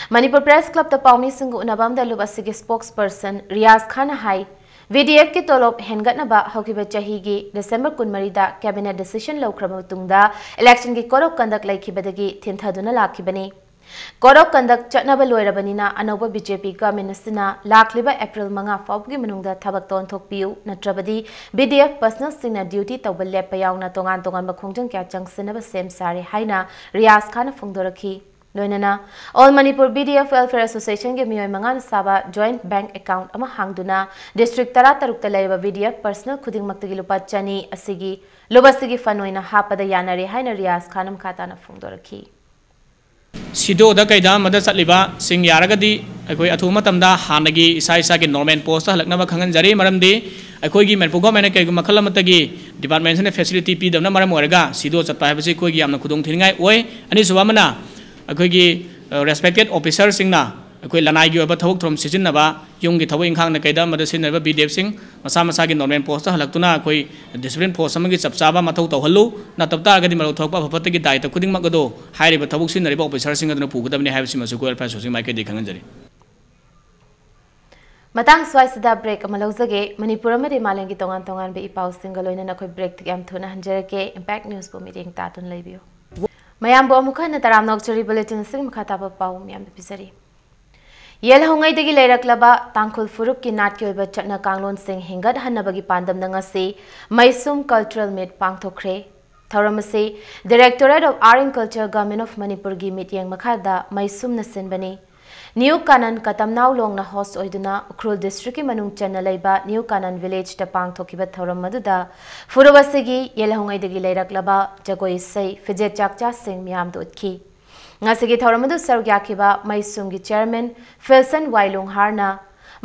Manipur Press Clubꯇ ꯄꯥꯎꯃꯤꯁꯤꯡꯒ ꯎꯅꯕ ꯑꯃꯗ ꯂꯨꯞ ꯑꯁꯤꯒꯤ spokesperson ꯔꯤꯌꯥꯖ ꯈꯥꯟꯅ ꯍꯥꯏ, VDFꯀꯤ ꯇꯣꯂꯣꯞ ꯍꯦꯟꯒꯠꯅꯕ ꯍꯧꯈꯤꯕ ꯆꯍꯤꯒꯤ December ꯀꯨꯟꯃꯔꯤꯗ cabinet decision ꯂꯧꯈ꯭ꯔꯕ ꯃꯇꯨꯡꯗ electionꯒꯤ code of conduct ꯂꯩꯈꯤꯕꯗꯒꯤ ꯊꯤꯟꯊꯗꯨꯅ ꯂꯥꯛꯈꯤꯕꯅꯤ꯫ Code of Conduct ꯆꯠꯅꯕ ꯂꯣꯏꯔꯕꯅꯤꯅ ꯑꯅꯧꯕ B J P government ꯑꯁꯤꯅ ꯂꯥꯛꯂꯤꯕ April ꯃꯉꯥ ꯐꯥꯎꯕꯒꯤ ꯃꯅꯨꯡꯗ ꯊꯕꯛꯇ ꯑꯣꯟꯊꯣꯛꯄꯤꯌꯨ, ꯅꯠꯇ꯭ꯔꯕꯗꯤ B D F personnelꯁꯤꯡꯅ duty ꯇꯧꯕ ꯂꯦꯞꯄ ꯌꯥꯎꯅ ꯇꯣꯉꯥꯟ ꯇꯣꯉꯥꯟꯕ ꯈꯣꯡꯖꯪ ꯀꯌꯥ ꯆꯪꯁꯤꯟꯅꯕ ꯁꯦꯝ ꯁꯥꯔꯦ ꯍꯥꯏꯅ ꯔꯤꯌꯥꯖ ꯈꯥꯟꯅ ꯐꯣꯡꯗꯣꯔꯛꯈꯤ꯫ ꯂꯣꯏꯅꯅ All Manipur B D F Welfare Associationꯒꯤ ꯃꯤꯑꯣꯏ ꯃꯉꯥꯅ ꯁꯥꯕ joint bank account ꯑꯃ ꯍꯥꯡꯗꯨꯅ district ꯇꯔꯥꯇꯔꯨꯛꯇ ꯂꯩꯔꯤꯕ B D F personnel ꯈꯨꯗꯤꯡꯃꯛꯇꯒꯤ ꯂꯨꯄꯥ ꯆꯅꯤ ꯑꯁꯤꯒꯤ ꯂꯨꯞ ꯑꯁꯤꯒꯤ fund ꯑꯣꯏꯅ ꯍꯥꯞꯄꯗ ꯌꯥꯅꯔꯦ ꯍꯥꯏꯅ ꯔꯤꯌꯥꯖ ꯈꯥꯟꯅ ꯃꯈꯥ ꯇꯥꯅ ꯐꯣꯡꯗꯣꯔꯛꯈꯤ꯫ CDOꯗ ꯀꯩꯗ ꯑꯃꯗ ꯆꯠꯂꯤꯕꯁꯤꯡ ꯌꯥꯔꯒꯗꯤ ꯑꯩꯈꯣꯏ ꯑꯊꯨꯕ ꯃꯇꯝꯗ ꯍꯥꯟꯅꯒꯤ ꯏꯁꯥ ꯏꯁꯥꯒꯤ normal postꯇ ꯍꯜꯂꯛꯅꯕ ꯈꯪꯍꯟꯖꯔꯤ꯫ ꯃꯔꯝꯗꯤ ꯑꯩꯈꯣꯏꯒꯤ ꯃꯅꯤꯄꯨꯔ governmentꯅ ꯀꯔꯤꯒꯨꯝꯕ ꯃꯈꯜ ꯑꯃꯠꯇꯒꯤ departmentꯁꯤꯅ facility ꯄꯤꯗꯕꯅ ꯃꯔꯝ ꯑꯣꯏꯔꯒ CDO ꯆꯠꯄ ꯍꯥꯏꯕꯁꯤ ꯑꯩꯈꯣꯏꯒꯤ ꯌꯥꯝꯅ ꯈꯨꯗꯣꯡ ꯊꯤꯅꯤꯡꯉꯥꯏ ꯑꯣꯏ꯫ ꯑꯅꯤꯁꯨꯕ ꯑꯃꯅ, ꯑꯩꯈꯣꯏꯒꯤ, ꯑ, respected officerꯁꯤꯡꯅ ꯑꯩꯈꯣꯏ ꯂꯅꯥꯏꯒꯤ ꯑꯣꯏꯕ ꯊꯕꯛ ꯊꯧꯔꯝ ꯁꯤꯖꯤꯟꯅꯕ, ꯌꯨꯝꯒꯤ ꯊꯕꯛ ꯏꯪꯈꯥꯡꯗ ꯀꯩꯗ ꯑꯃꯗ ꯁꯤꯖꯤꯟꯅꯔꯤꯕ B D Fꯁꯤꯡ ꯃꯁꯥ ꯃꯁꯥꯒꯤ normal postꯇ ꯍꯜꯂꯛꯇꯨꯅ ꯑꯩꯈꯣꯏ discipline force ꯑꯃꯒꯤ ꯆꯞ ꯆꯥꯕ ꯃꯊꯧ ꯇꯧꯍꯜꯂꯨ꯫ ꯅꯠꯇꯕ ꯇꯥꯔꯒꯗꯤ ꯃꯔꯧ ꯊꯣꯛꯄ ꯑꯐ ꯐꯠꯇꯒꯤ ꯗꯥꯏꯇ ꯈꯨꯗꯤꯡꯃꯛ ꯑꯗꯨ ꯍꯥꯏꯔꯤꯕ ꯊꯕꯛ ꯁꯤꯖꯤꯟꯅꯔꯤꯕ officerꯁꯤꯡ ꯑꯗꯨꯅ ꯄꯨꯒꯗꯕꯅꯤ ꯍꯥꯏꯕꯁꯤꯃꯁꯨ ꯑꯩꯈꯣꯏ Welfare Associationꯒꯤ ꯃꯥꯏꯀꯩꯗꯒꯤ ꯈꯪꯍꯟꯖꯔꯤ꯫ ꯃꯇꯥꯡ ꯁ꯭ꯋꯥꯏꯁꯤꯗ break ꯑꯃ ꯂꯧꯖꯒꯦ꯫ ꯃꯅꯤꯄꯨꯔ ꯑꯃꯗꯤ ꯃꯥꯂꯦꯝꯒꯤ ꯇꯣꯉꯥꯟ ꯇꯣꯉꯥꯟꯕ ꯏ ꯄꯥꯎꯁꯤꯡꯒ ꯂꯣꯏꯅꯅ ꯑꯩꯈꯣꯏ breakꯇꯒꯤ ꯌꯥꯝ ꯊꯨꯅ ꯍꯟꯖꯔꯛꯀꯦ꯫ Impact Newsꯄꯨ ꯃꯤꯠꯌꯦꯡ ꯇꯥꯗꯨꯅ ꯂꯩꯕꯤꯌꯨ꯫ ꯃꯌꯥꯝꯕꯨ ꯑꯃꯨꯛ ꯍꯟꯅ ꯇꯔꯥꯝꯅ ꯑꯣꯛꯆꯔꯤ꯫ Bulletin ꯑꯁꯤꯒꯤ ꯃꯈꯥ ꯇꯥꯕ ꯄꯥꯎ ꯃꯌꯥꯝꯗ ꯄꯤꯖꯔꯤ꯫ ꯌꯦꯜ ꯍꯧꯉꯩꯗꯒꯤ ꯂꯩꯔꯛꯂꯕ ꯇꯥꯡꯈꯨꯜ ꯐꯨꯔꯨꯞꯀꯤ ꯅꯥꯠꯀꯤ ꯑꯣꯏꯕ ꯆꯠꯅ ꯀꯥꯡꯂꯣꯟꯁꯤꯡ ꯍꯦꯟꯒꯠꯍꯟꯅꯕꯒꯤ ꯄꯥꯟꯗꯝꯅ ꯉꯁꯤ ꯃꯩꯁꯨꯝ Cultural Meet ꯄꯥꯡꯊꯣꯛꯈ꯭ꯔꯦ꯫ ꯊꯧꯔꯝ ꯑꯁꯤ Directorate of Art and Culture, Government of ꯃꯅꯤꯄꯨꯔꯒꯤ ꯃꯤꯠꯌꯦꯡ ꯃꯈꯥꯗ ꯃꯩꯁꯨꯝꯅ ꯁꯤꯟꯕꯅꯤ꯫ ꯅ꯭ꯌꯨ ꯀꯥꯅꯟ ꯀꯇꯝꯅꯥꯎ ꯂꯣꯡꯅ host ꯑꯣꯏꯗꯨꯅ ꯎꯈ꯭ꯔꯨꯜ districtꯀꯤ ꯃꯅꯨꯡ ꯆꯟꯅ ꯂꯩꯕ ꯅ꯭ꯌꯨ ꯀꯥꯅꯟ villageꯇ ꯄꯥꯡꯊꯣꯛꯈꯤꯕ ꯊꯧꯔꯝ ꯑꯗꯨꯗ ꯐꯨꯔꯨꯞ ꯑꯁꯤꯒꯤ ꯌꯦꯜ ꯍꯧꯉꯩꯗꯒꯤ ꯂꯩꯔꯛꯂꯕ ꯖꯒꯣꯏ ꯏꯁꯩ, ꯐꯤꯖꯦꯠ ꯆꯥꯛꯆꯥꯁꯤꯡ ꯃꯤꯌꯥꯝꯗ ꯎꯠꯈꯤ꯫ ꯉꯁꯤꯒꯤ ꯊꯧꯔꯝ ꯑꯗꯨ ꯁꯔꯨꯛ ꯌꯥꯈꯤꯕ ꯃꯩꯁꯨꯝꯒꯤ chairman ꯐꯤꯜꯁꯟ ꯋꯥꯏꯂꯨꯡꯍꯥꯔꯅ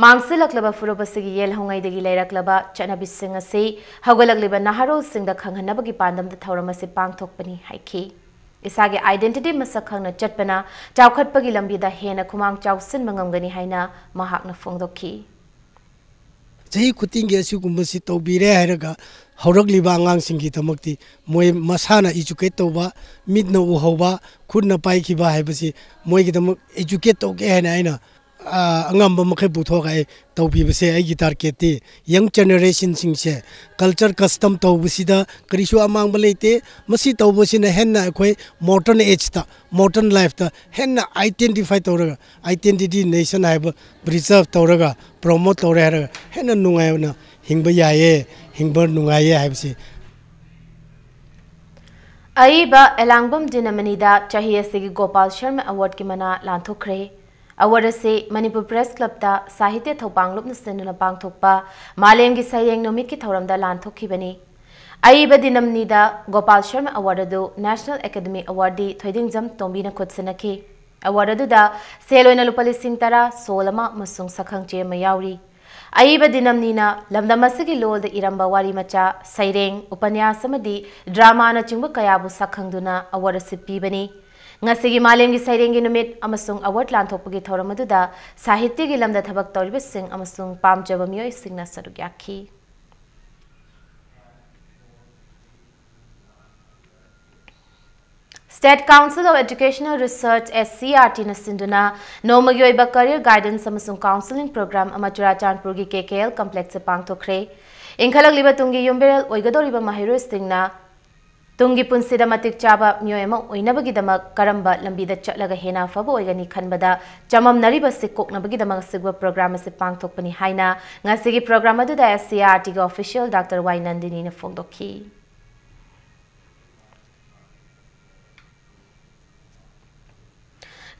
ꯃꯥꯡꯁꯤꯜꯂꯛꯂꯕ ꯐꯨꯔꯨꯞ ꯑꯁꯤꯒꯤ ꯌꯦꯜ ꯍꯧꯉꯩꯗꯒꯤ ꯂꯩꯔꯛꯂꯕ ꯆꯠꯅꯕꯤꯁꯤꯡ ꯑꯁꯤ ꯍꯧꯒꯠꯂꯛꯂꯤꯕ ꯅꯍꯥꯔꯣꯜꯁꯤꯡꯗ ꯈꯪꯍꯟꯅꯕꯒꯤ ꯄꯥꯟꯗꯝꯗ ꯊꯧꯔꯝ ꯑꯁꯤ ꯄꯥꯡꯊꯣꯛꯄꯅꯤ ꯍꯥꯏꯈꯤ꯫ ꯏꯁꯥꯒꯤ identity ꯃꯁꯛ ꯈꯪꯅ ꯆꯠꯄꯅ ꯆꯥꯎꯈꯠꯄꯒꯤ ꯂꯝꯕꯤꯗ ꯍꯦꯟꯅ ꯈꯨꯃꯥꯡ ꯆꯥꯎꯁꯤꯟꯕ ꯉꯝꯒꯅꯤ ꯍꯥꯏꯅ ꯃꯍꯥꯛꯅ ꯐꯣꯡꯗꯣꯛꯈꯤ꯫ ꯆꯍꯤ ꯈꯨꯗꯤꯡꯒꯤ ꯑꯁꯤꯒꯨꯝꯕꯁꯤ ꯇꯧꯕꯤꯔꯦ ꯍꯥꯏꯔꯒ ꯍꯧꯔꯛꯂꯤꯕ ꯑꯉꯥꯡꯁꯤꯡꯒꯤꯗꯃꯛꯇꯤ ꯃꯣꯏ ꯃꯁꯥꯅ educate ꯇꯧꯕ, ꯃꯤꯠꯅ ꯎꯍꯧꯕ, ꯈꯨꯠꯅ ꯄꯥꯏꯈꯤꯕ ꯍꯥꯏꯕꯁꯤ ꯃꯣꯏꯒꯤꯗꯃꯛ educate ꯇꯧꯒꯦ ꯍꯥꯏꯅ ꯑꯩꯅ ꯑꯉꯝꯕ ꯃꯈꯩ ꯄꯨꯊꯣꯛꯑꯒ ꯑꯩ ꯇꯧꯕꯤꯕꯁꯦ ꯑꯩꯒꯤ ꯇꯥꯔꯒꯦꯠꯇꯤ꯫ ꯌꯪ ꯖꯦꯅꯦꯔꯦꯁꯟꯁꯤꯡꯁꯦ ꯀꯜꯆꯔ ꯀꯁꯇꯝ ꯇꯧꯕꯁꯤꯗ ꯀꯔꯤꯁꯨ ꯑꯃꯥꯡꯕ ꯂꯩꯇꯦ꯫ ꯃꯁꯤ ꯇꯧꯕꯁꯤꯅ ꯍꯦꯟꯅ ꯑꯩꯈꯣꯏ ꯃꯣꯗꯔꯟ ꯑꯦꯖꯇ, ꯃꯣꯗꯔꯟ ꯂꯥꯏꯐꯇ ꯍꯦꯟꯅ ꯑꯥꯏꯗꯦꯟꯇꯤꯐꯥꯏ ꯇꯧꯔꯒ, ꯑꯥꯏꯗꯦꯟꯇꯤꯇꯤ ꯅꯦꯁꯟ ꯍꯥꯏꯕ ꯄ꯭ꯔꯤꯖꯔꯚ ꯇꯧꯔꯒ, ꯄ꯭ꯔꯣꯃꯣꯠ ꯇꯧꯔꯦ ꯍꯥꯏꯔꯒ ꯍꯦꯟꯅ ꯅꯨꯡꯉꯥꯏꯅ ꯍꯤꯡꯕ ꯌꯥꯏꯌꯦ, ꯍꯤꯡꯕ ꯅꯨꯡꯉꯥꯏꯌꯦ ꯍꯥꯏꯕꯁꯤ꯫ ꯑꯏꯕ ꯑꯦꯂꯥꯡꯕꯝ ꯗꯤꯅꯃꯅꯤꯗ ꯆꯍꯤ ꯑꯁꯤꯒꯤ ꯒꯣꯄꯥꯜ ꯁꯔꯃ ꯑꯦꯋꯥꯔꯗꯀꯤ ꯃꯅꯥ ꯂꯥꯟꯊꯣꯛꯈ꯭ꯔꯦ꯫ ꯑꯦꯋꯥꯔꯗ ꯑꯁꯤ ꯃꯅꯤꯄꯨꯔ ꯄ꯭ꯔꯦꯁ ꯀ꯭ꯂꯕꯇ ꯁꯥꯍꯤꯇ꯭ꯌ ꯊꯧꯄꯥꯡꯂꯨꯞꯅ ꯁꯤꯟꯗꯨꯅ ꯄꯥꯡꯊꯣꯛꯄ ꯃꯥꯂꯦꯝꯒꯤ ꯁꯩꯔꯦꯡ ꯅꯨꯃꯤꯠꯀꯤ ꯊꯧꯔꯝꯗ ꯂꯥꯟꯊꯣꯛꯈꯤꯕꯅꯤ꯫ ꯑꯏꯕ ꯗꯤꯅꯝꯅꯤꯗ ꯒꯣꯄꯥꯜ ꯁꯔꯃ ꯑꯦꯋꯥꯔꯗ ꯑꯗꯨ ꯅꯦꯁꯅꯦꯜ ꯑꯦꯀꯥꯗꯃꯤ ꯑꯦꯋꯥꯔꯗꯤ ꯊꯣꯏꯗꯤꯡꯖꯝ ꯇꯣꯝꯕꯤꯅ ꯈꯨꯠꯁꯤꯟꯅꯈꯤ꯫ ꯑꯦꯋꯥꯔꯗ ꯑꯗꯨꯗ ꯁꯦꯜ ꯑꯣꯏꯅ ꯂꯨꯄꯥ ꯂꯤꯁꯤꯡ ꯇꯔꯥ, ꯁꯣꯜ ꯑꯃ ꯑꯃꯁꯨꯡ ꯁꯛꯈꯪꯆꯦ ꯑꯃ ꯌꯥꯎꯔꯤ꯫ ꯑꯏꯕ ꯗꯤꯅꯝꯅꯤꯅ ꯂꯝꯗꯝ ꯑꯁꯤꯒꯤ ꯂꯣꯜꯗ ꯏꯔꯝꯕ ꯋꯥꯔꯤ ꯃꯆꯥ, ꯁꯩꯔꯦꯡ, ꯎꯄꯟꯌꯥꯁ ꯑꯃꯗꯤ ꯗ꯭ꯔꯃꯥꯅꯆꯤꯡꯕ ꯀꯌꯥꯕꯨ ꯁꯛꯈꯪꯗꯨꯅ ꯑꯦꯋꯥꯔꯗ ꯑꯁꯤ ꯄꯤꯕꯅꯤ꯫ ꯉꯁꯤꯒꯤ ꯃꯥꯂꯦꯝꯒꯤ ꯁꯩꯔꯦꯡꯒꯤ ꯅꯨꯃꯤꯠ ꯑꯃꯁꯨꯡ ꯑꯦꯋꯥꯔꯗ ꯂꯥꯟꯊꯣꯛꯄꯒꯤ ꯊꯧꯔꯝ ꯑꯗꯨꯗ ꯁꯥꯍꯤꯇ꯭ꯌꯒꯤ ꯂꯝꯗ ꯊꯕꯛ ꯇꯧꯔꯤꯕꯁꯤꯡ ꯑꯃꯁꯨꯡ ꯄꯥꯝꯖꯕ ꯃꯤꯑꯣꯏꯁꯤꯡꯅ ꯁꯔꯨꯛ ꯌꯥꯈꯤ꯫ State Council of Educational Research, S C R T ꯅ ꯁꯤꯟꯗꯨꯅ ꯅꯣꯡꯃꯒꯤ ꯑꯣꯏꯕ career guidance ꯑꯃꯁꯨꯡ counselling program ꯑꯃ ꯆꯨꯔꯥꯆꯥꯟꯄꯨꯔꯒꯤ K K L complex ꯇ ꯄꯥꯡꯊꯣꯛꯈ꯭ꯔꯦ꯫ ꯏꯟꯈꯠꯂꯛꯂꯤꯕ ꯇꯨꯡꯒꯤ ꯌꯨꯝꯕꯤꯔꯦꯜ ꯑꯣꯏꯒꯗꯧꯔꯤꯕ ꯃꯍꯩꯔꯣꯏꯁꯤꯡꯅ ꯇꯨꯡꯒꯤ ꯄꯨꯟꯁꯤꯗ ꯃꯇꯤꯛ ꯆꯥꯕ ꯃꯤꯑꯣꯏ ꯑꯃ ꯑꯣꯏꯅꯕꯒꯤꯗꯃꯛ ꯀꯔꯝꯕ ꯂꯝꯕꯤꯗ ꯆꯠꯂꯒ ꯍꯦꯟꯅ ꯑꯐꯕ ꯑꯣꯏꯒꯅꯤ ꯈꯟꯕꯗ ꯆꯃꯝꯅꯔꯤꯕ ꯑꯁꯤ ꯀꯣꯛꯅꯕꯒꯤꯗꯃꯛ ꯑꯁꯤꯒꯨꯝꯕ program ꯑꯁꯤ ꯄꯥꯡꯊꯣꯛꯄꯅꯤ ꯍꯥꯏꯅ ꯉꯁꯤꯒꯤ program ꯑꯗꯨꯗ S C R T ꯒꯤ official Doctor Y ꯅꯟꯗꯤꯅꯤꯅ ꯐꯣꯡꯗꯣꯛꯈꯤ꯫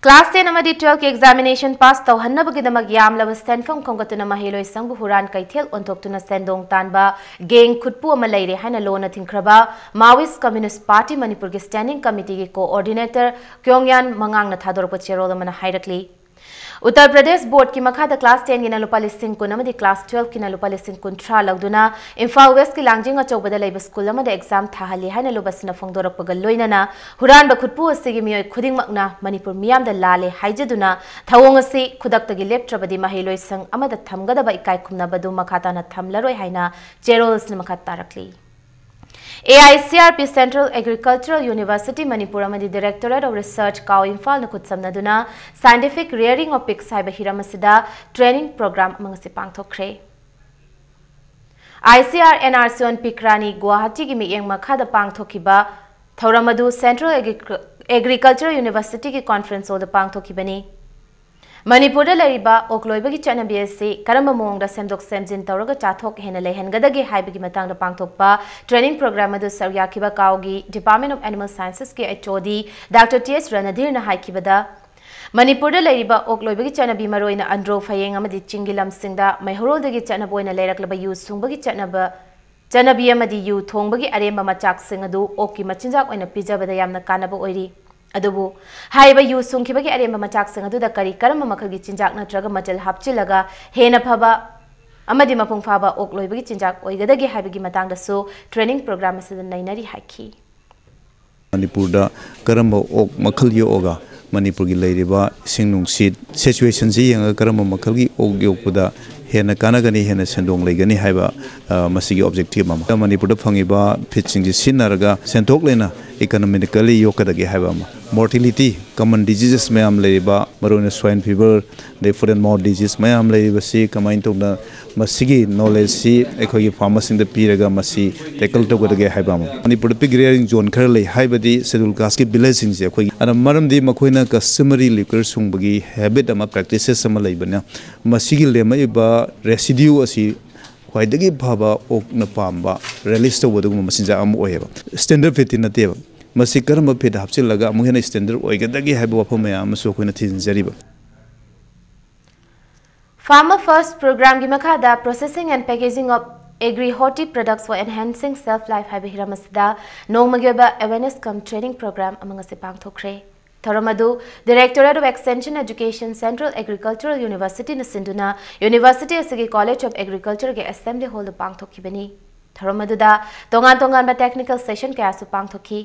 Class ten ꯑꯃꯗꯤ twelve ꯀꯤ examination pass ꯇꯧꯍꯟꯅꯕꯒꯤꯗꯃꯛ ꯌꯥꯝꯂꯕ ꯁꯦꯟꯐꯝ ꯈꯣꯝꯒꯠꯇꯨꯅ ꯃꯍꯩꯂꯣꯏꯁꯪꯕꯨ ꯍꯨꯔꯥꯟ ꯀꯩꯊꯦꯜ ꯑꯣꯟꯊꯣꯛꯇꯨꯅ ꯁꯦꯟꯗꯣꯡ ꯇꯥꯟꯕ gang ꯈꯨꯠꯄꯨ ꯑꯃ ꯂꯩꯔꯦ ꯍꯥꯏꯅ ꯂꯣꯟꯅ ꯊꯤꯡꯈ꯭ꯔꯕ Maoist Communist Party ꯃꯅꯤꯄꯨꯔꯒꯤ Standing Committee ꯒꯤ coordinator ꯀ꯭ꯌꯣꯡꯌꯥꯟ ꯃꯉꯥꯡꯅ ꯊꯥꯗꯣꯔꯛꯄ ꯆꯦꯔꯣꯜ ꯑꯃꯅ ꯍꯥꯏꯔꯛꯂꯤ꯫ ꯎꯠꯇꯔ ꯄ꯭ꯔꯗꯦꯁ ꯕꯣꯔꯗꯀꯤ ꯃꯈꯥꯗ class ten ꯒꯤꯅ ꯂꯨꯄꯥ ꯂꯤꯁꯤꯡ ꯀꯨꯟ ꯑꯃꯗꯤ class twelve ꯀꯤꯅ ꯂꯨꯄꯥ ꯂꯤꯁꯤꯡ ꯀꯨꯟꯊ꯭ꯔꯥ ꯂꯧꯗꯨꯅ ꯏꯝꯐꯥꯜ ꯋꯦꯁꯀꯤ ꯂꯥꯡꯖꯤꯡ ꯑꯆꯧꯕꯗ ꯂꯩꯕ ꯁ꯭ꯀꯨꯜ ꯑꯃꯗ exam ꯊꯥꯍꯜꯂꯤ ꯍꯥꯏꯅ ꯂꯨꯞ ꯑꯁꯤꯅ ꯐꯣꯡꯗꯣꯔꯛꯄꯒ ꯂꯣꯏꯅꯅ ꯍꯨꯔꯥꯟꯕ ꯈꯨꯠꯄꯨ ꯑꯁꯤꯒꯤ ꯃꯤꯑꯣꯏ ꯈꯨꯗꯤꯡꯃꯛꯅ ꯃꯅꯤꯄꯨꯔ ꯃꯤꯌꯥꯝꯗ ꯂꯥꯜꯂꯦ ꯍꯥꯏꯖꯗꯨꯅ ꯊꯧꯑꯣꯡ ꯑꯁꯤ ꯈꯨꯗꯛꯇꯒꯤ ꯂꯦꯞꯇ꯭ꯔꯕꯗꯤ ꯃꯍꯩꯂꯣꯏꯁꯪ ꯑꯃꯗ ꯊꯝꯒꯗꯕ ꯏꯀꯥꯏ ꯈꯨꯝꯅꯕꯗꯨ ꯃꯈꯥ ꯇꯥꯅ ꯊꯝꯂꯔꯣꯏ ꯍꯥꯏꯅ ꯆꯦꯔꯣꯜ ꯑꯁꯤꯅ ꯃꯈꯥ ꯇꯥꯔꯛꯂꯤ꯫ AICRP Central Agricultural University Manipur ꯑꯃꯗꯤ Directorate of Research ꯀꯥꯎ ꯏꯝꯐꯥꯜꯅ ꯈꯨꯠꯁꯝꯅꯗꯨꯅ Scientific Rearing of Pigs ꯍꯥꯏꯕ ꯍꯤꯔꯝ ꯑꯁꯤꯗ training program ꯑꯃ ꯉꯁꯤ ꯄꯥꯡꯊꯣꯛꯈ꯭ꯔꯦ꯫ ICR NRCON Pig ꯔꯥꯅꯤ ꯒꯨꯋꯥꯍꯥꯇꯤꯒꯤ ꯃꯤꯠꯌꯦꯡ ꯃꯈꯥꯗ ꯄꯥꯡꯊꯣꯛꯈꯤꯕ ꯊꯧꯔꯝ ꯑꯗꯨ Central Agric-, Agricultural Universityꯒꯤ conference hallꯗ ꯄꯥꯡꯊꯣꯛꯈꯤꯕꯅꯤ꯫ ꯃꯅꯤꯄꯨꯔꯗ ꯂꯩꯔꯤꯕ ꯑꯣꯛ ꯂꯣꯏꯕꯒꯤ ꯆꯠꯅꯕꯤ ꯑꯁꯤ ꯀꯔꯝꯕ ꯃꯑꯣꯡꯗ ꯁꯦꯝꯗꯣꯛ ꯁꯦꯝꯖꯤꯟ ꯇꯧꯔꯒ ꯆꯥꯊꯣꯛ ꯍꯦꯟꯅ ꯂꯩꯍꯟꯒꯗꯒꯦ ꯍꯥꯏꯕꯒꯤ ꯃꯇꯥꯡꯗ ꯄꯥꯡꯊꯣꯛꯄ training program ꯑꯗꯨ ꯁꯔꯨꯛ ꯌꯥꯈꯤꯕ ꯀꯥꯎꯒꯤ Department of Animal Scienceꯁꯀꯤ HOD Doctor T S ꯔꯅꯙꯤꯔꯅ ꯍꯥꯏꯈꯤꯕꯗ, ꯃꯅꯤꯄꯨꯔꯗ ꯂꯩꯔꯤꯕ ꯑꯣꯛ ꯂꯣꯏꯕꯒꯤ ꯆꯠꯅꯕꯤ, ꯃꯔꯨꯑꯣꯏꯅ ꯑꯟꯗ꯭ꯔꯣ, ꯐꯌꯦꯡ ꯑꯃꯗꯤ ꯆꯤꯡꯒꯤ ꯂꯝꯁꯤꯡꯗ ꯃꯩꯍꯧꯔꯣꯜꯗꯒꯤ ꯆꯠꯅꯕ ꯑꯣꯏꯅ ꯂꯩꯔꯛꯂꯕ ꯌꯨ ꯁꯨꯡꯕꯒꯤ ꯆꯠꯅꯕ, ꯆꯠꯅꯕꯤ ꯑꯃꯗꯤ ꯌꯨ ꯊꯣꯡꯕꯒꯤ ꯑꯔꯦꯝꯕ ꯃꯆꯥꯛꯁꯤꯡ ꯑꯗꯨ ꯑꯣꯛꯀꯤ ꯃꯆꯤꯟꯖꯥꯛ ꯑꯣꯏꯅ ꯄꯤꯖꯕꯗ ꯌꯥꯝꯅ ꯀꯥꯟꯅꯕ ꯑꯣꯏꯔꯤ꯫ ꯑꯗꯨꯕꯨ ꯍꯥꯏꯔꯤꯕ ꯌꯨ ꯁꯨꯡꯈꯤꯕꯒꯤ ꯑꯔꯦꯝꯕ ꯃꯆꯥꯛꯁꯤꯡ ꯑꯗꯨꯗ ꯀꯔꯤ ꯀꯔꯝꯕ ꯃꯈꯜꯒꯤ ꯆꯤꯟꯖꯥꯛ ꯅꯠꯇ꯭ꯔꯒ ꯃꯆꯜ ꯍꯥꯞꯆꯤꯜꯂꯒ ꯍꯦꯟꯅ ꯐꯕ ꯑꯃꯗꯤ ꯃꯄꯨꯡ ꯐꯥꯕ ꯑꯣꯛ ꯂꯣꯏꯕꯒꯤ ꯆꯤꯟꯖꯥꯛ ꯑꯣꯏꯒꯗꯒꯦ ꯍꯥꯏꯕꯒꯤ ꯃꯇꯥꯡꯗꯁꯨ training program ꯑꯁꯤꯗ ꯅꯩꯅꯔꯤ ꯍꯥꯏꯈꯤ꯫ ꯃꯅꯤꯄꯨꯔꯗ ꯀꯔꯝꯕ ꯑꯣꯛ ꯃꯈꯜ ꯌꯣꯛꯑꯒ ꯃꯅꯤꯄꯨꯔꯒꯤ ꯂꯩꯔꯤꯕ ꯏꯁꯤꯡ ꯅꯨꯡꯁꯤꯠ situationꯁꯤ ꯌꯦꯡꯉꯒ ꯀꯔꯝꯕ ꯃꯈꯜꯒꯤ ꯑꯣꯛ ꯌꯣꯛꯄꯗ ꯍꯦꯟꯅ ꯀꯥꯟꯅꯒꯅꯤ, ꯍꯦꯟꯅ ꯁꯦꯟꯗꯣꯡ ꯂꯩꯒꯅꯤ ꯍꯥꯏꯕ, ꯑ, ꯃꯁꯤꯒꯤ objective ꯑꯃ꯫ ꯃꯅꯤꯄꯨꯔꯗ ꯐꯪꯉꯤꯕ feedꯁꯤꯡꯁꯤ ꯁꯤꯖꯤꯟꯅꯔꯒ ꯁꯦꯟꯊꯣꯛ ꯂꯩꯅ economically ꯌꯣꯛꯀꯗꯒꯦ ꯍꯥꯏꯕ ꯑꯃ꯫ Mortality, common diseases ꯃꯌꯥꯝ ꯂꯩꯔꯤꯕ, ꯃꯔꯨꯑꯣꯏꯅ swine fever, ꯑꯗꯩ foot and mouth disease ꯃꯌꯥꯝ ꯂꯩꯔꯤꯕꯁꯤ ꯀꯃꯥꯏꯅ ꯇꯧꯅ ꯃꯁꯤꯒꯤ knowledgeꯁꯤ ꯑꯩꯈꯣꯏꯒꯤ farmerꯁꯤꯡꯗ ꯄꯤꯔꯒ ꯃꯁꯤ tackle ꯇꯧꯒꯗꯒꯦ ꯍꯥꯏꯕ ꯑꯃ꯫ ꯃꯅꯤꯄꯨꯔꯗ pig rearing zone ꯈꯔ ꯂꯩ, ꯍꯥꯏꯕꯗꯤ Scheduled Castꯀꯤ villageꯁꯤꯡꯁꯦ ꯑꯩꯈꯣꯏꯒꯤ, ꯑꯗꯨꯅ ꯃꯔꯝꯗꯤ ꯃꯈꯣꯏꯅ customary liquor ꯁꯨꯡꯕꯒꯤ habit ꯑꯃ, practices ꯑꯃ ꯂꯩꯕꯅ, ꯃꯁꯤꯒꯤ ꯂꯦꯝꯃꯛꯏꯕ residue ꯑꯁꯤ ꯈ꯭ꯋꯥꯏꯗꯒꯤ ꯐꯕ ꯑꯣꯛꯅ ꯄꯥꯝꯕ release ꯇꯧꯕ ꯑꯗꯨꯒꯨꯝꯕ ꯃꯆꯤꯟꯖꯥꯛ ꯑꯃ ꯑꯣꯏꯌꯦꯕ꯫ Standard feedꯇꯤ ꯅꯠꯇꯦꯕ꯫ ꯃꯁꯤ ꯀꯔꯝꯕ feed ꯍꯥꯞꯆꯤꯜꯂꯒ ꯑꯃꯨꯛ ꯍꯦꯟꯅ standard ꯑꯣꯏꯒꯗꯒꯦ ꯍꯥꯏꯕ ꯋꯥꯐꯝ ꯃꯌꯥꯝ ꯑꯃꯁꯨ ꯑꯩꯈꯣꯏꯅ ꯊꯤꯖꯤꯟꯖꯔꯤꯕ꯫ Farmer First programꯒꯤ ꯃꯈꯥꯗ Processing and Packaging of Agri Horti Products for Enhancing Shelf Life ꯍꯥꯏꯕ ꯍꯤꯔꯝ ꯑꯁꯤꯗ ꯅꯣꯡꯃꯒꯤ ꯑꯣꯏꯕ awareness cum training program ꯑꯃ ꯉꯁꯤ ꯄꯥꯡꯊꯣꯛꯈ꯭ꯔꯦ꯫ ꯊꯧꯔꯝ ꯑꯗꯨ Directorate of Extension Education, Central Agricultural Universityꯅ ꯁꯤꯟꯗꯨꯅ university ꯑꯁꯤꯒꯤ College of Agricultureꯒꯤ Assembly Hallꯗ ꯄꯥꯡꯊꯣꯛꯈꯤꯕꯅꯤ꯫ ꯊꯧꯔꯝ ꯑꯗꯨꯗ ꯇꯣꯉꯥꯟ ꯇꯣꯉꯥꯟꯕ technical session ꯀꯌꯥꯁꯨ ꯄꯥꯡꯊꯣꯛꯈꯤ꯫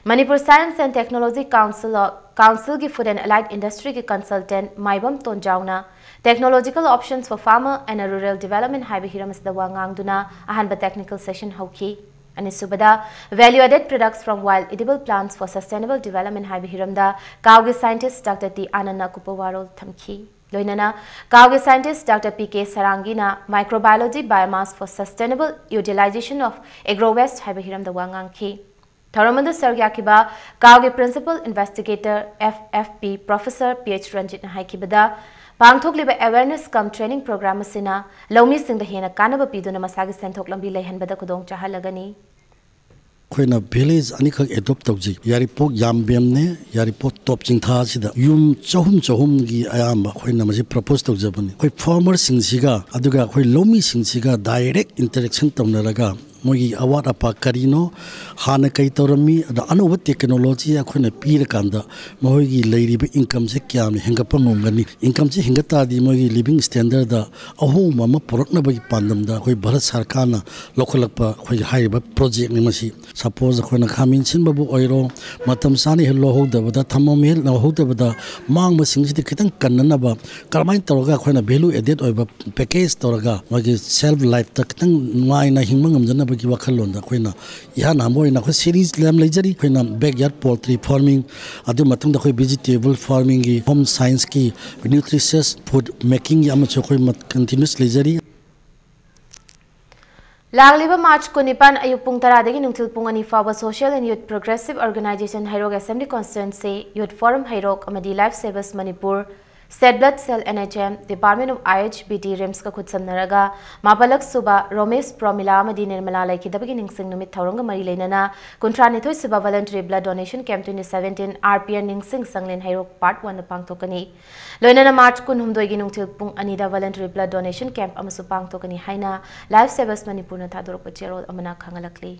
Manipur Science and Technology Council, Councilꯒꯤ Food and Allied Industryꯒꯤ consultant Maibam ꯇꯣꯟꯖꯥꯎꯅ Technological Options for Farmer and Rural Development ꯍꯥꯏꯕ ꯍꯤꯔꯝ ꯑꯁꯤꯗ ꯋꯥ ꯉꯥꯡꯗꯨꯅ ꯑꯍꯥꯟꯕ technical session ꯍꯧꯈꯤ꯫ ꯑꯅꯤꯁꯨꯕꯗ, Value Added Products from Wild Edible Plants for Sustainable Development ꯍꯥꯏꯕ ꯍꯤꯔꯝꯗ ꯀꯥꯎꯒꯤ scientist Doctor T Anand ꯅ ꯑꯀꯨꯞꯄ ꯋꯥꯔꯣꯜ ꯊꯝꯈꯤ꯫ ꯂꯣꯏꯅꯅ ꯀꯥꯎꯒꯤ scientist Doctor P K ꯁꯔꯥꯡꯒꯤꯅ Microbiology Biomass for Sustainable Utilization of Agro Waste ꯍꯥꯏꯕ ꯍꯤꯔꯝꯗ ꯋꯥ ꯉꯥꯡꯈꯤ꯫ ꯊꯧꯔꯝ ꯑꯗꯨ ꯁꯔꯨꯛ ꯌꯥꯈꯤꯕ ꯀꯥꯎꯒꯤ Principal Investigator F F P Professor P H ꯔꯟꯖꯤꯠꯅ ꯍꯥꯏꯈꯤꯕꯗ, ꯄꯥꯡꯊꯣꯛꯂꯤꯕ awareness cum training program ꯑꯁꯤꯅ ꯂꯧꯃꯤꯁꯤꯡꯗ ꯍꯦꯟꯅ ꯀꯥꯟꯅꯕ ꯄꯤꯗꯨꯅ ꯃꯁꯥꯒꯤ ꯁꯦꯟꯊꯣꯛ ꯂꯝꯕꯤ ꯂꯩꯍꯟꯕꯗ ꯈꯨꯗꯣꯡ ꯆꯥꯍꯜꯂꯒꯅꯤ꯫ ꯑꯩꯈꯣꯏꯅ village ꯑꯅꯤꯈꯛ adopt ꯇꯧꯖꯩ, ꯌꯥꯏꯔꯤꯄꯣꯛ ꯌꯥꯝꯕꯦꯝꯅꯦ, ꯌꯥꯏꯔꯤꯄꯣꯛ ꯇꯣꯞ ꯆꯤꯡꯊꯥ ꯑꯁꯤꯗ ꯌꯨꯝ ꯆꯍꯨꯝ ꯆꯍꯨꯝꯒꯤ ꯑꯌꯥꯝꯕ ꯑꯩꯈꯣꯏꯅ ꯃꯁꯤ propose ꯇꯧꯖꯕꯅꯤ꯫ ꯑꯩꯈꯣꯏ farmerꯁꯤꯡꯁꯤꯒ ꯑꯗꯨꯒ ꯑꯩꯈꯣꯏ ꯂꯧꯃꯤꯁꯤꯡꯁꯤꯒ direct interaction ꯇꯧꯅꯔꯒ ꯃꯣꯏꯒꯤ ꯑꯋꯥꯠ ꯑꯄꯥ ꯀꯔꯤꯅꯣ, ꯍꯥꯟꯅ ꯀꯩ ꯇꯧꯔꯝꯃꯤ, ꯑꯗ ꯑꯅꯧꯕ technology ꯑꯩꯈꯣꯏꯅ ꯄꯤꯔꯀꯥꯟꯗ ꯃꯈꯣꯏꯒꯤ ꯂꯩꯔꯤꯕ incomeꯁꯦ ꯀꯌꯥꯝ ꯍꯦꯟꯒꯠꯄ ꯉꯝꯒꯅꯤ, incomeꯁꯦ ꯍꯦꯟꯒꯠ ꯇꯥꯔꯗꯤ ꯃꯣꯏꯒꯤ living standardꯗ ꯑꯍꯣꯡꯕ ꯑꯃ ꯄꯨꯔꯛꯅꯕꯒꯤ ꯄꯥꯟꯗꯝꯗ ꯑꯩꯈꯣꯏ ꯚꯥꯔꯠ ꯁꯔꯀꯥꯔꯅ ꯂꯧꯈꯠꯂꯛꯄ ꯑꯩꯈꯣꯏꯒꯤ ꯍꯥꯏꯔꯤꯕ projectꯅꯤ ꯃꯁꯤ꯫ Suppose ꯑꯩꯈꯣꯏꯅ ꯈꯥꯃꯦꯟ ꯁꯤꯟꯕꯕꯨ ꯑꯣꯏꯔꯣ, ꯃꯇꯝ ꯆꯥꯅ ꯍꯦꯛ ꯂꯧꯍꯧꯗꯕꯗ, ꯊꯝꯐꯝ ꯍꯦꯛ ꯂꯧꯍꯧꯗꯕꯗ ꯃꯥꯡꯕꯁꯤꯡꯁꯤꯗꯤ ꯈꯤꯇꯪ ꯀꯟꯅꯅꯕ ꯀꯔꯝꯍꯥꯏꯅ ꯇꯧꯔꯒ ꯑꯩꯈꯣꯏꯅ value added ꯑꯣꯏꯕ package ꯇꯧꯔꯒ ꯃꯣꯏꯒꯤ shelf lifeꯇ ꯈꯤꯇꯪ ꯅꯨꯡꯉꯥꯏꯅ ꯍꯤꯡꯕ ꯉꯝꯖꯅꯕꯒꯤ ꯋꯥꯈꯜꯂꯣꯟꯗ ꯑꯩꯈꯣꯏꯅ ꯏꯍꯥꯟ ꯍꯥꯟꯕ ꯑꯣꯏꯅ ꯑꯩꯈꯣꯏ series ꯌꯥꯝ ꯂꯩꯖꯔꯤ꯫ ꯑꯩꯈꯣꯏꯅ backyard poultry farming, ꯑꯗꯨ ꯃꯇꯨꯡꯗ ꯑꯩꯈꯣꯏ vegetable farmingꯒꯤ, home scienceꯀꯤ, nutritious food makingꯒꯤ ꯑꯃꯁꯨ ꯑꯩꯈꯣꯏ ꯃ-, continuous ꯂꯩꯖꯔꯤ꯫ ꯂꯥꯛꯂꯤꯕ March ꯀꯨꯟꯅꯤꯄꯥꯟ ꯑꯌꯨꯛ ꯄꯨꯡ ꯇꯔꯥꯗꯒꯤ ꯅꯨꯡꯊꯤꯜ ꯄꯨꯡ ꯑꯅꯤ ꯐꯥꯎꯕ Social and Youth Progressive Organisation Heirok Assembly Constituency, Youth Forum ꯍꯩꯔꯣꯛ ꯑꯃꯗꯤ Life Savers Manipur, State Blood Cell, N H M, Department of I H B T, RIMSꯀ ꯈꯨꯠꯁꯝꯅꯔꯒ ꯃꯥꯄꯜꯂꯛ ꯁꯨꯕ ꯔꯣꯃꯦꯁ, ꯄ꯭ꯔꯣꯃꯤꯂꯥ ꯑꯃꯗꯤ ꯅꯤꯔꯃꯂꯥ ꯂꯩꯈꯤꯗꯕꯒꯤ ꯅꯤꯡꯁꯤꯡ ꯅꯨꯃꯤꯠ ꯊꯧꯔꯝꯒ ꯃꯔꯤ ꯂꯩꯅꯅ ꯀꯨꯟꯊ꯭ꯔꯥꯅꯤꯊꯣꯏ ꯁꯨꯕ Voluntary Blood Donation Camp twenty seventeen R P N ꯅꯤꯡꯁꯤꯡ ꯁꯪꯂꯦꯟ ꯍꯩꯔꯣꯛ Part Oneꯗ ꯄꯥꯡꯊꯣꯛꯀꯅꯤ꯫ ꯂꯣꯏꯅꯅ March ꯀꯨꯟꯍꯨꯝꯗꯣꯏꯒꯤ ꯅꯨꯡꯊꯤꯜ ꯄꯨꯡ ꯑꯅꯤꯗ Voluntary Blood Donation Camp ꯑꯃꯁꯨ ꯄꯥꯡꯊꯣꯛꯀꯅꯤ ꯍꯥꯏꯅ Life Savers ꯃꯅꯤꯄꯨꯔꯅ ꯊꯥꯗꯣꯔꯛꯄ ꯆꯦꯔꯣꯜ ꯑꯃꯅ ꯈꯪꯍꯜꯂꯛꯂꯤ꯫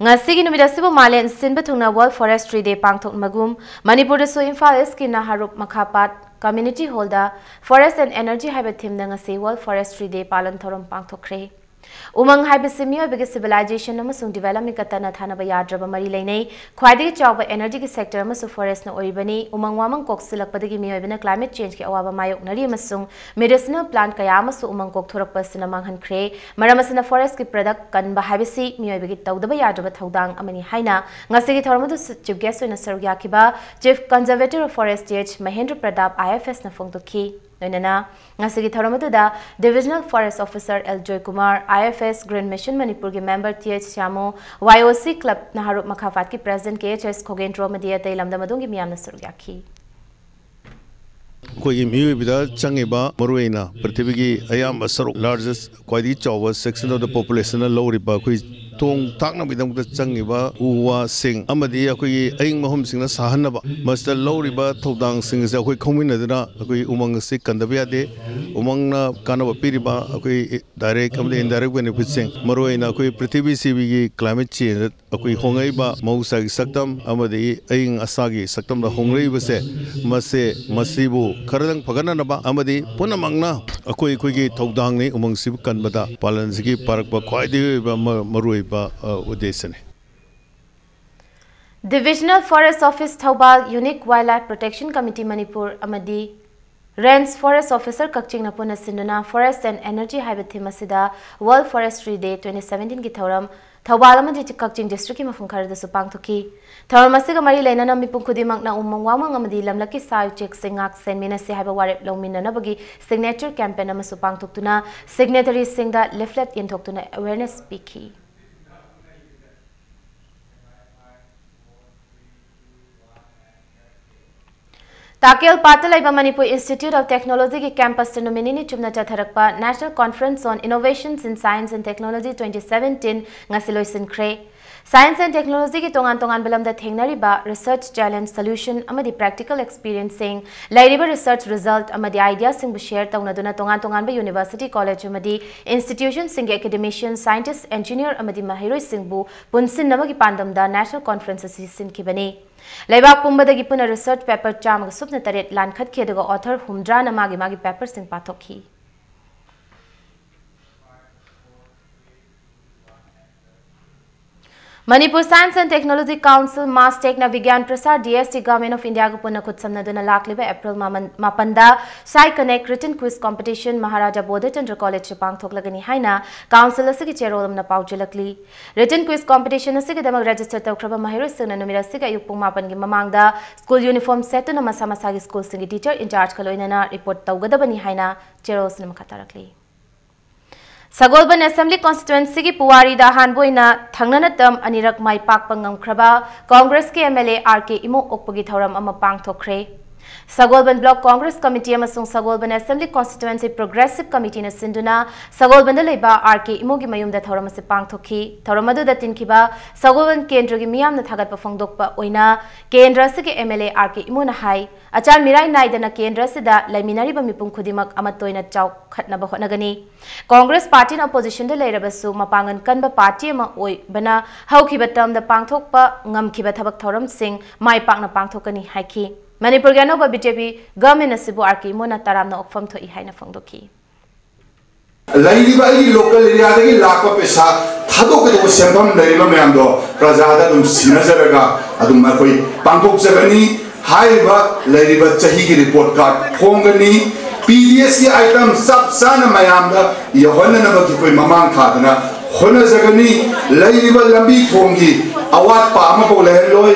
ꯉꯁꯤꯒꯤ ꯅꯨꯃꯤꯠ ꯑꯁꯤꯕꯨ ꯃꯥꯂꯦꯝ ꯁꯤꯟꯕ ꯊꯨꯡꯅ World Forestry Day ꯄꯥꯡꯊꯣꯛꯅꯕꯒꯨꯝ, ꯃꯅꯤꯄꯨꯔꯗꯁꯨ Imphal Eastꯀꯤ ꯅꯍꯥꯔꯨꯞ ꯃꯈꯥꯄꯥꯠ Community Hallꯗ Forest and Energy ꯍꯥꯏꯕ themeꯗ ꯉꯁꯤ World Forestry Day ꯄꯥꯂꯟ ꯊꯧꯔꯝ ꯄꯥꯡꯊꯣꯛꯈ꯭ꯔꯦ꯫ ꯎꯃꯪ ꯍꯥꯏꯕꯁꯤ ꯃꯤꯑꯣꯏꯕꯒꯤ civilization ꯑꯃꯁꯨꯡ developmentꯀ ꯇꯠꯅ ꯊꯥꯅꯕ ꯌꯥꯗ꯭ꯔꯕ ꯃꯔꯤ ꯂꯩꯅꯩ꯫ ꯈ꯭ꯋꯥꯏꯗꯒꯤ ꯆꯥꯎꯕ energyꯒꯤ sector ꯑꯃꯁꯨ forestꯅ ꯑꯣꯏꯔꯤꯕꯅꯤ꯫ ꯎꯃꯪ ꯋꯥꯃꯪ ꯀꯣꯛꯁꯤꯜꯂꯛꯄꯗꯒꯤ ꯃꯤꯑꯣꯏꯕꯅ climate changeꯀꯤ ꯑꯋꯥꯕ ꯃꯥꯌꯣꯛꯅꯔꯤ ꯑꯃꯁꯨꯡ medicinal plant ꯀꯌꯥ ꯑꯃꯁꯨ ꯎꯃꯪ ꯀꯣꯛꯊꯣꯔꯛꯄ ꯑꯁꯤꯅ ꯃꯥꯡꯍꯟꯈ꯭ꯔꯦ꯫ ꯃꯔꯝ ꯑꯁꯤꯅ forestꯀꯤ product ꯀꯟꯕ ꯍꯥꯏꯕꯁꯤ ꯃꯤꯑꯣꯏꯕꯒꯤ ꯇꯧꯗꯕ ꯌꯥꯗ꯭ꯔꯕ ꯊꯧꯗꯥꯡ ꯑꯃꯅꯤ ꯍꯥꯏꯅ ꯉꯁꯤꯒꯤ ꯊꯧꯔꯝ ꯑꯗꯨ chief guest ꯑꯣꯏꯅ ꯁꯔꯨꯛ ꯌꯥꯈꯤꯕ Chief Conservator of Forest Th Mahendra ꯄ꯭ꯔꯗꯥꯞ IFSꯅ ꯐꯣꯡꯗꯣꯛꯈꯤ꯫ ꯂꯣꯏꯅꯅ ꯉꯁꯤꯒꯤ ꯊꯧꯔꯝ ꯑꯗꯨꯗ Divisional Forest Officer L Joykumar, IFS Green Mission ꯃꯅꯤꯄꯨꯔꯒꯤ member Th ꯁ꯭ꯌꯥꯃꯨ, YOC club ꯅꯍꯥꯔꯨꯞ ꯃꯈꯥꯐꯥꯠꯀꯤ president KHS ꯈꯣꯒꯦꯟꯗ꯭ꯔꯣ ꯑꯃꯗꯤ ꯑꯇꯩ ꯂꯝꯗꯝ ꯑꯗꯨꯝꯒꯤ ꯃꯤꯌꯥꯝꯅ ꯁꯔꯨꯛ ꯌꯥꯈꯤ꯫ ꯑꯩꯈꯣꯏꯒꯤ ꯃꯤꯑꯣꯏꯕꯗ ꯆꯪꯉꯤꯕ, ꯃꯔꯨꯑꯣꯏꯅ ꯄ꯭ꯔꯤꯊꯤꯕꯤꯒꯤ ꯑꯌꯥꯝꯕ ꯁꯔꯨꯛ, largest, ꯈ꯭ꯋꯥꯏꯗꯒꯤ ꯆꯥꯎꯕ section of the populationꯅ ꯂꯧꯔꯤꯕ ꯑꯩꯈꯣꯏ ꯊꯣꯡ ꯊꯥꯛꯅꯕꯒꯤꯗꯃꯛꯇ ꯆꯪꯉꯤꯕ ꯎ ꯋꯥꯁꯤꯡ ꯑꯃꯗꯤ ꯑꯩꯈꯣꯏꯒꯤ ꯑꯌꯤꯡꯕ ꯃꯐꯝꯁꯤꯡꯅ ꯁꯥꯍꯟꯅꯕ, ꯃꯁꯤꯗ ꯂꯧꯔꯤꯕ ꯊꯧꯗꯥꯡꯁꯤꯡ ꯑꯁꯤ ꯑꯩꯈꯣꯏ ꯈꯪꯃꯤꯟꯅꯗꯨꯅ ꯑꯩꯈꯣꯏ ꯎꯃꯪ ꯑꯁꯤ ꯀꯟꯗꯕ ꯌꯥꯗꯦ꯫ ꯎꯃꯪꯅ ꯀꯥꯟꯅꯕ ꯄꯤꯔꯤꯕ ꯑꯩꯈꯣꯏ direct ꯑꯃꯗꯤ indirect benefitꯁꯤꯡ, ꯃꯔꯨꯑꯣꯏꯅ ꯑꯩꯈꯣꯏ ꯄ꯭ꯔꯤꯊꯤꯕꯤ ꯁꯤꯕꯤꯒꯤ climate change, ꯑꯩꯈꯣꯏ ꯍꯣꯡꯉꯛꯏꯕ ꯃꯍꯧꯁꯥꯒꯤ ꯁꯛꯇꯝ ꯑꯃꯗꯤ ꯑꯏꯪ ꯑꯁꯥꯒꯤ ꯁꯛꯇꯝꯗ ꯍꯣꯡꯂꯛꯏꯕꯁꯦ, ꯃꯁꯦ, ꯃꯁꯤꯕꯨ ꯈꯔꯗꯪ ꯐꯒꯠꯅꯅꯕ ꯑꯃꯗꯤ ꯄꯨꯝꯅꯃꯛꯅ ꯑꯩꯈꯣꯏ ꯑꯩꯈꯣꯏꯒꯤ ꯊꯧꯗꯥꯡꯅꯤ ꯎꯃꯪꯁꯤꯕꯨ ꯀꯟꯕꯗ꯫ ꯄꯥꯂꯟꯁꯤꯒꯤ ꯄꯥꯔꯛꯄ ꯈ꯭ꯋꯥꯏꯗꯒꯤ ꯑꯣꯏꯕ ꯃ-, ꯃꯔꯨꯑꯣꯏꯕ, ꯑ, ꯎꯗꯦꯁꯅꯤ꯫ Divisional Forest Office Thoubal, Unique Wildlife Protection Committee Manipur ꯑꯃꯗꯤ Range Forest Officer ꯀꯛꯆꯤꯡꯅ ꯄꯨꯟꯅ ꯁꯤꯟꯗꯨꯅ Forest and Energy ꯍꯥꯏꯕ theme ꯑꯁꯤꯗ World Forestry Day twenty seventeenꯒꯤ ꯊꯧꯔꯝ ꯊꯧꯕꯥꯜ ꯑꯃꯗꯤ ꯀꯛꯆꯤꯡ districtꯀꯤ ꯃꯐꯝ ꯈꯔꯗꯁꯨ ꯄꯥꯡꯊꯣꯛꯈꯤ꯫ ꯊꯧꯔꯝ ꯑꯁꯤꯒ ꯃꯔꯤ ꯂꯩꯅꯅ ꯃꯤꯄꯨꯝ ꯈꯨꯗꯤꯡꯃꯛꯅ ꯎꯃꯪ ꯋꯥꯃꯪ ꯑꯃꯗꯤ ꯂꯝꯂꯛꯀꯤ ꯁꯥ ꯎꯆꯦꯛꯁꯤꯡ ꯉꯥꯛ ꯁꯦꯟꯃꯤꯟꯅꯁꯤ ꯍꯥꯏꯕ ꯋꯥꯔꯦꯞ ꯂꯧꯃꯤꯟꯅꯅꯕꯒꯤ signature campaign ꯑꯃꯁꯨ ꯄꯥꯡꯊꯣꯛꯇꯨꯅ signatoryꯁꯤꯡꯗ leaflet ꯌꯦꯟꯊꯣꯛꯇꯨꯅ awareness ꯄꯤꯈꯤ꯫ ꯇꯥꯀꯦꯜ ꯄꯥꯠꯇ ꯂꯩꯕ ꯃꯅꯤꯄꯨꯔ Institute of Technologyꯒꯤ campusꯇ ꯅꯨꯃꯤꯠ ꯅꯤꯅꯤ ꯆꯨꯞꯅ ꯆꯠꯊꯔꯛꯄ National Conference on Innovations in Science and Technology twenty seventeen ꯉꯁꯤ ꯂꯣꯏꯁꯤꯟꯈ꯭ꯔꯦ꯫ Science and Technologyꯒꯤ ꯇꯣꯉꯥꯟ ꯇꯣꯉꯥꯟꯕ ꯂꯝꯗ ꯊꯦꯡꯅꯔꯤꯕ research challenge solution ꯑꯃꯗꯤ practical experienceꯁꯤꯡ, ꯂꯩꯔꯤꯕ research result ꯑꯃꯗꯤ ideaꯁꯤꯡꯕꯨ share ꯇꯧꯅꯗꯨꯅ ꯇꯣꯉꯥꯟ ꯇꯣꯉꯥꯟꯕ university, college ꯑꯃꯗꯤ institutionꯁꯤꯡꯒꯤ academician, scientist, engineer ꯑꯃꯗꯤ ꯃꯍꯩꯔꯣꯏꯁꯤꯡꯕꯨ ꯄꯨꯟꯁꯤꯟꯅꯕꯒꯤ ꯄꯥꯟꯗꯝꯗ National Conference ꯑꯁꯤ ꯁꯤꯟꯈꯤꯕꯅꯤ꯫ ꯂꯩꯕꯥꯛ ꯄꯨꯝꯕꯗꯒꯤ ꯄꯨꯟꯅ research paper ꯆꯥꯝꯃꯒ ꯁꯨꯞꯅ ꯇꯔꯦꯠ ꯂꯥꯟꯈꯠꯈꯤ, ꯑꯗꯨꯒ author ꯍꯨꯝꯗ꯭ꯔꯥꯅ ꯃꯥꯒꯤ ꯃꯥꯒꯤ paperꯁꯤꯡ ꯄꯥꯊꯣꯛꯈꯤ꯫ Manipur Science and Technology Council, MASTECꯅ ꯕꯤꯒ꯭ꯌꯥꯟ ꯄ꯭ꯔꯁꯥꯔ DSC, Government of Indiaꯒ ꯄꯨꯟꯅ ꯈꯨꯠꯁꯝꯅꯗꯨꯅ ꯂꯥꯛꯂꯤꯕ ꯑꯦꯄ꯭ꯔꯤꯜ ꯃꯥꯄꯟꯗ Sci Connect Written Quiz Competition Maharaja ꯕꯣꯙꯆꯟꯗ꯭ꯔ ꯀꯣꯂꯦꯖꯇ ꯄꯥꯡꯊꯣꯛꯂꯒꯅꯤ ꯍꯥꯏꯅ ꯀꯥꯎꯟꯁꯤꯜ ꯑꯁꯤꯒꯤ ꯆꯦꯔꯣꯜ ꯑꯃꯅ ꯄꯥꯎꯖꯦꯜꯂꯛꯂꯤ꯫ Written Quiz Competition ꯑꯁꯤꯒꯤꯗꯃꯛ ꯔꯦꯖꯤꯁꯇꯔ ꯇꯧꯈ꯭ꯔꯕ ꯃꯍꯩꯔꯣꯏꯁꯤꯡꯅ ꯅꯨꯃꯤꯠ ꯑꯁꯤꯒꯤ ꯑꯌꯨꯛ ꯄꯨꯡ ꯃꯥꯄꯟꯒꯤ ꯃꯃꯥꯡꯗ ꯁ꯭ꯀꯨꯜ ꯌꯨꯅꯤꯐꯣꯔꯝ ꯁꯦꯠꯇꯨꯅ ꯃꯁꯥ ꯃꯁꯥꯒꯤ ꯁ꯭ꯀꯨꯜꯁꯤꯡꯒꯤ ꯇꯤꯆꯔ ꯏꯟꯆꯥꯔꯖꯀ ꯂꯣꯏꯅꯅ ꯔꯤꯄꯣꯔꯠ ꯇꯧꯒꯗꯕꯅꯤ ꯍꯥꯏꯅ ꯆꯦꯔꯣꯜꯁꯤꯅ ꯃꯈꯥ ꯇꯥꯔꯛꯂꯤ꯫ ꯁꯒꯣꯜꯕꯟ ꯑꯦꯁꯦꯝꯕ꯭ꯂꯤ ꯀꯣꯟꯁꯇꯤꯇ꯭ꯋꯦꯟꯁꯤꯒꯤ ꯄꯨꯋꯥꯔꯤꯗ ꯑꯍꯥꯟꯕ ꯑꯣꯏꯅ ꯊꯪꯅꯅ ꯇꯝ ꯑꯅꯤꯔꯛ ꯃꯥꯏ ꯄꯥꯛꯄ ꯉꯝꯈ꯭ꯔꯕ ꯀꯣꯡꯒ꯭ꯔꯦꯁꯀꯤ MLA R K ꯏꯃꯣ ꯑꯣꯛꯄꯒꯤ ꯊꯧꯔꯝ ꯑꯃ ꯄꯥꯡꯊꯣꯛꯈ꯭ꯔꯦ꯫ ꯁꯒꯣꯜꯕꯟ ꯕ꯭ꯂꯣꯛ ꯀꯣꯡꯒ꯭ꯔꯦꯁ ꯀꯃꯤꯇꯤ ꯑꯃꯁꯨꯡ ꯁꯒꯣꯜꯕꯟ ꯑꯦꯁꯦꯝꯕ꯭ꯂꯤ ꯀꯣꯟꯁꯇꯤꯇ꯭ꯋꯦꯟꯁꯤ ꯄ꯭ꯔꯣꯒ꯭ꯔꯦꯁꯤꯚ ꯀꯃꯤꯇꯤꯅ ꯁꯤꯟꯗꯨꯅ ꯁꯒꯣꯜꯕꯟꯗ ꯂꯩꯕ R K ꯏꯃꯣꯒꯤ ꯃꯌꯨꯝꯗ ꯊꯧꯔꯝ ꯑꯁꯤ ꯄꯥꯡꯊꯣꯛꯈꯤ꯫ ꯊꯧꯔꯝ ꯑꯗꯨꯗ ꯇꯤꯟꯈꯤꯕ ꯁꯒꯣꯜꯕꯟ ꯀꯦꯟꯗ꯭ꯔꯒꯤ ꯃꯤꯌꯥꯝꯅ ꯊꯥꯒꯠꯄ ꯐꯣꯡꯗꯣꯛꯄ ꯑꯣꯏꯅ ꯀꯦꯟꯗ꯭ꯔ ꯑꯁꯤꯒꯤ MLA R K ꯏꯃꯣꯅ ꯍꯥꯏ, ꯑꯆꯥꯟ ꯃꯤꯔꯥꯏ ꯅꯥꯏꯗꯅ ꯀꯦꯟꯗ꯭ꯔ ꯑꯁꯤꯗ ꯂꯩꯃꯤꯟꯅꯔꯤꯕ ꯃꯤꯄꯨꯝ ꯈꯨꯗꯤꯡꯃꯛ ꯑꯃꯠꯇ ꯑꯣꯏꯅ ꯆꯥꯎꯈꯠꯅꯕ ꯍꯣꯠꯅꯒꯅꯤ꯫ ꯀꯣꯡꯒ꯭ꯔꯦꯁ ꯄꯥꯔꯇꯤꯅ ꯑꯣꯄꯣꯖꯤꯁꯟꯗ ꯂꯩꯔꯕꯁꯨ ꯃꯄꯥꯡꯒꯜ ꯀꯟꯕ ꯄꯥꯔꯇꯤ ꯑꯃ ꯑꯣꯏꯕꯅ ꯍꯧꯈꯤꯕ ꯇꯔꯝꯗ ꯄꯥꯡꯊꯣꯛꯄ ꯉꯝꯈꯤꯕ ꯊꯕꯛ ꯊꯧꯔꯝꯁꯤꯡ ꯃꯥꯏ ꯄꯥꯛꯅ ꯄꯥꯡꯊꯣꯛꯀꯅꯤ ꯍꯥꯏꯈꯤ꯫ ꯃꯅꯤꯄꯨꯔꯒꯤ ꯑꯅꯧꯕ BJP ꯒꯚꯔꯟꯃꯦꯟ ꯑꯁꯤꯕꯨ R K ꯏꯃꯣꯅ ꯇꯔꯥꯝꯅ ꯑꯣꯛꯐꯝ ꯊꯣꯛꯏ ꯍꯥꯏꯅ ꯐꯣꯡꯗꯣꯛꯈꯤ꯫ ꯂꯩꯔꯤꯕ ꯑꯩꯒꯤ ꯂꯣꯀꯦꯜ ꯑꯦꯔꯤꯌꯥꯗꯒꯤ ꯂꯥꯛꯄ ꯄꯩꯁꯥ ꯊꯥꯗꯣꯛꯀꯗꯧꯕ ꯁꯦꯟꯐꯝ ꯂꯩꯔꯤꯕ ꯃꯌꯥꯝꯗꯣ ꯄ꯭ꯔꯖꯥꯗ ꯑꯗꯨꯝ ꯁꯤꯟꯅꯖꯔꯒ ꯑꯗꯨꯝ ꯑꯩꯈꯣꯏ ꯄꯥꯡꯊꯣꯛꯆꯒꯅꯤ꯫ ꯍꯥꯏꯔꯤꯕ ꯂꯩꯔꯤꯕ ꯆꯍꯤꯒꯤ ꯔꯤꯄꯣꯔꯠ ꯀꯥꯔꯗ ꯐꯣꯡꯒꯅꯤ꯫ PDSꯀꯤ item ꯆꯞ ꯆꯥꯅ ꯃꯌꯥꯝꯗ ꯌꯧꯍꯟꯅꯅꯕꯒꯤ ꯑꯩꯈꯣꯏ ꯃꯃꯥꯡ ꯊꯥꯗꯅ ꯍꯣꯠꯅꯖꯒꯅꯤ꯫ ꯂꯩꯔꯤꯕ ꯂꯝꯕꯤ ꯊꯣꯡꯒꯤ ꯑꯋꯥꯠꯄ ꯑꯃꯐꯥꯎ ꯂꯩꯍꯜꯂꯣꯏ꯫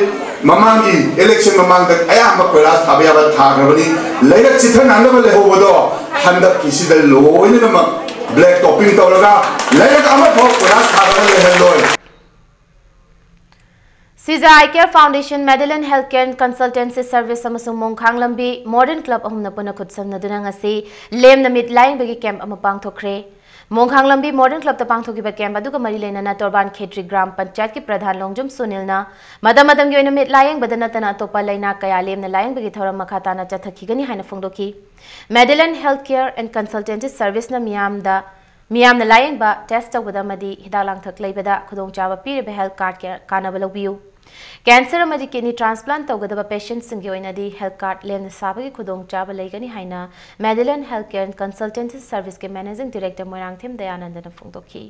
ꯃꯃꯥꯡꯒꯤ election ꯃꯃꯥꯡꯗ ꯑꯌꯥꯝꯕ ꯀꯣꯏꯂꯥꯁ ꯊꯥꯕ ꯌꯥꯕ ꯊꯥꯈ꯭ꯔꯕꯅꯤ꯫ ꯂꯩꯔꯛ ꯆꯤꯊ ꯅꯥꯟꯗꯕ ꯂꯩꯍꯧꯕꯗꯣ ꯍꯟꯗꯛꯀꯤꯁꯤꯗ ꯂꯣꯏꯅꯃꯛ black topping ꯇꯧꯔꯒ ꯂꯩꯔꯛ ꯑꯃꯐꯥꯎ ꯀꯣꯏꯂꯥꯁ ꯊꯥꯗꯅ ꯂꯩꯍꯜꯂꯣꯏ꯫ Sija Eye Care Foundation, Madeline Healthcare and Consultancy Service ꯑꯃꯁꯨꯡ ꯃꯣꯡꯈꯥꯡ ꯂꯝꯕꯤ Modern Club ꯑꯍꯨꯝꯅ ꯄꯨꯟꯅ ꯈꯨꯠꯁꯝꯅꯗꯨꯅ ꯉꯁꯤ ꯂꯦꯝꯅ ꯃꯤꯠ ꯂꯥꯌꯦꯡꯕꯒꯤ ꯀꯦꯝꯞ ꯑꯃ ꯄꯥꯡꯊꯣꯛꯈ꯭ꯔꯦ꯫ ꯃꯣꯡꯈꯥꯡ ꯂꯝꯕꯤ Modern Clubꯇ ꯄꯥꯡꯊꯣꯛꯈꯤꯕ ꯀꯦꯝꯞ ꯑꯗꯨꯒ ꯃꯔꯤ ꯂꯩꯅꯅ ꯇꯣꯔꯕꯥꯟ ꯈꯦꯇ꯭ꯔꯤ ꯒ꯭ꯔꯥꯝ ꯄꯟꯆꯥꯌꯠꯀꯤ ꯄ꯭ꯔꯙꯥꯟ ꯂꯣꯡꯖꯝ ꯁꯨꯅꯤꯜꯅ ꯃꯇꯝ ꯃꯇꯝꯒꯤ ꯑꯣꯏꯅ ꯃꯤꯠ ꯂꯥꯌꯦꯡꯕꯗ ꯅꯠꯇꯅ ꯑꯇꯣꯞꯄ ꯂꯩꯅꯥ ꯀꯌꯥ ꯂꯦꯝꯅ ꯂꯥꯌꯦꯡꯕꯒꯤ ꯊꯧꯔꯝ ꯃꯈꯥ ꯇꯥꯅ ꯆꯠꯊꯈꯤꯒꯅꯤ ꯍꯥꯏꯅ ꯐꯣꯡꯗꯣꯛꯈꯤ꯫ Madeline Healthcare and Consultancy Serviceꯅ ꯃꯤꯌꯥꯝꯗ ꯃꯤꯌꯥꯝꯅ ꯂꯥꯌꯦꯡꯕ, ꯇꯦꯁ ꯇꯧꯕꯗ ꯑꯃꯗꯤ ꯍꯤꯗꯥꯛ ꯂꯥꯡꯊꯛ ꯂꯩꯕꯗ ꯈꯨꯗꯣꯡꯆꯥꯕ ꯄꯤꯔꯤꯕ ꯍꯦꯜꯊ ꯀꯥꯔꯗꯀꯤ ꯀꯥꯟꯅꯕ ꯂꯧꯕꯤꯌꯨ꯫ ꯀꯦꯟꯁꯔ ꯑꯃꯗꯤ ꯀꯤꯗꯅꯤ ꯇ꯭ꯔꯥꯟꯁꯄ꯭ꯂꯥꯟꯠ ꯇꯧꯒꯗꯕ ꯄꯦꯁꯦꯟꯠꯁꯤꯡꯒꯤ ꯑꯣꯏꯅꯗꯤ ꯍꯦꯜꯊ ꯀꯥꯔꯗ ꯂꯦꯝꯅ ꯁꯥꯕꯒꯤ ꯈꯨꯗꯣꯡꯆꯥꯕ ꯂꯩꯒꯅꯤ ꯍꯥꯏꯅ Madeline Healthcare and Consultancy Serviceꯀꯤ Managing Director Moirangthem ꯗꯌꯥꯅꯟꯗꯅ ꯐꯣꯡꯗꯣꯛꯈꯤ꯫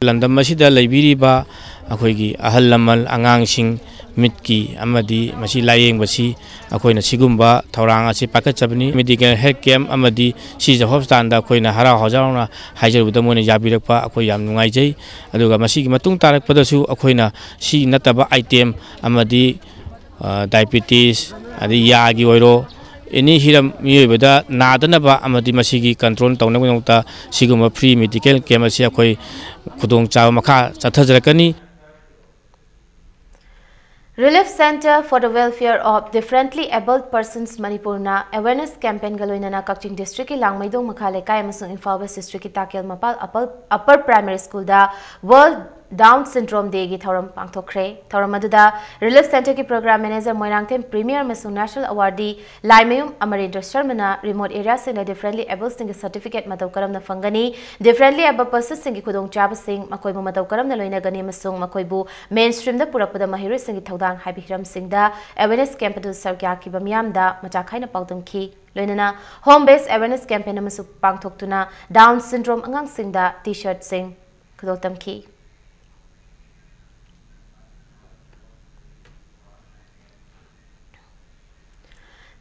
ꯂꯝꯗꯝ ꯑꯁꯤꯗ ꯂꯩꯕꯤꯔꯤꯕ ꯑꯩꯈꯣꯏꯒꯤ ꯑꯍꯜ ꯂꯃꯟ, ꯑꯉꯥꯡꯁꯤꯡ, ꯃꯤꯠꯀꯤ ꯑꯃꯗꯤ ꯃꯁꯤ ꯂꯥꯌꯦꯡꯕꯁꯤ ꯑꯩꯈꯣꯏꯅ ꯁꯤꯒꯨꯝꯕ ꯊꯧꯔꯥꯡ ꯑꯁꯤ ꯄꯥꯏꯈꯠꯆꯕꯅꯤ꯫ Medical health camp ꯑꯃꯗꯤ ꯁꯤꯖ ꯍꯣꯁꯄꯤꯇꯥꯜꯗ ꯑꯩꯈꯣꯏꯅ ꯍꯔꯥꯎ ꯍꯔꯥꯎꯅ ꯍꯥꯏꯖꯔꯨꯕꯗ ꯃꯣꯏꯅ ꯌꯥꯕꯤꯔꯛꯄ ꯑꯩꯈꯣꯏ ꯌꯥꯝ ꯅꯨꯡꯉꯥꯏꯖꯩ꯫ ꯑꯗꯨꯒ ꯃꯁꯤꯒꯤ ꯃꯇꯨꯡ ꯇꯥꯔꯛꯄꯗꯁꯨ ꯑꯩꯈꯣꯏꯅ ꯁꯤ ꯅꯠꯇꯕ item ꯑꯃꯗꯤ, ꯑ, diabetes, ꯑꯗꯩ ꯌꯥꯒꯤ ꯑꯣꯏꯔꯣ, ꯑꯦꯅꯤ ꯍꯤꯔꯝ ꯃꯤꯑꯣꯏꯕꯗ ꯅꯥꯗꯅꯕ ꯑꯃꯗꯤ ꯃꯁꯤꯒꯤ control ꯇꯧꯅꯕꯒꯤꯗꯃꯛꯇ ꯁꯤꯒꯨꯝꯕ free medical camp ꯑꯁꯤ ꯑꯩꯈꯣꯏ ꯈꯨꯗꯣꯡꯆꯥꯕ ꯃꯈꯥ ꯆꯠꯊꯖꯔꯛꯀꯅꯤ꯫ Relief Center for the Welfare of Differently Abled Persons ꯃꯅꯤꯄꯨꯔꯅ awareness campaignꯒ ꯂꯣꯏꯅꯅ ꯀꯛꯆꯤꯡ districtꯀꯤ ꯂꯥꯡꯃꯩꯗꯣꯡ ꯃꯈꯥ ꯂꯩꯀꯥꯏ ꯑꯃꯁꯨꯡ ꯏꯝꯐꯥꯜ west districtꯀꯤ ꯇꯥꯀꯦꯜ ꯃꯄꯥꯜ upper, upper primary schoolꯗ World Down Syndrome Dayꯒꯤ ꯊꯧꯔꯝ ꯄꯥꯡꯊꯣꯛꯈ꯭ꯔꯦ꯫ ꯊꯧꯔꯝ ꯑꯗꯨꯗ Relief Centerꯒꯤ program manager Moirangthem premier ꯑꯃꯁꯨꯡ national awardee Laimayum ꯑꯃꯔꯦꯟꯗ꯭ꯔ ꯁꯔꯃꯅ remote areaꯁꯤꯡꯗ differently abledꯁꯤꯡꯒꯤ certificate ꯃꯇꯧ ꯀꯔꯝꯅ ꯐꯪꯒꯅꯤ, differently abled personꯁꯤꯡꯒꯤ ꯈꯨꯗꯣꯡꯆꯥꯕꯁꯤꯡ, ꯃꯈꯣꯏꯕꯨ ꯃꯇꯧ ꯀꯔꯝꯅ ꯂꯣꯏꯅꯒꯅꯤ ꯑꯃꯁꯨꯡ ꯃꯈꯣꯏꯕꯨ mainstreamꯗ ꯄꯨꯔꯛꯄꯗ ꯃꯍꯩꯔꯣꯏꯁꯤꯡꯒꯤ ꯊꯧꯗꯥꯡ ꯍꯥꯏꯕ ꯍꯤꯔꯝꯁꯤꯡꯗ awareness camp ꯑꯗꯨ ꯁꯔꯨꯛ ꯌꯥꯈꯤꯕ ꯃꯤꯌꯥꯝꯗ ꯃꯆꯥ ꯈꯥꯏꯅ ꯄꯥꯎꯗꯝꯈꯤ꯫ ꯂꯣꯏꯅꯅ home based awareness campaign ꯑꯃꯁꯨ ꯄꯥꯡꯊꯣꯛꯇꯨꯅ Down syndrome ꯑꯉꯥꯡꯁꯤꯡꯗ T-shirtꯁꯤꯡ ꯈꯨꯗꯣꯜ ꯇꯝꯈꯤ꯫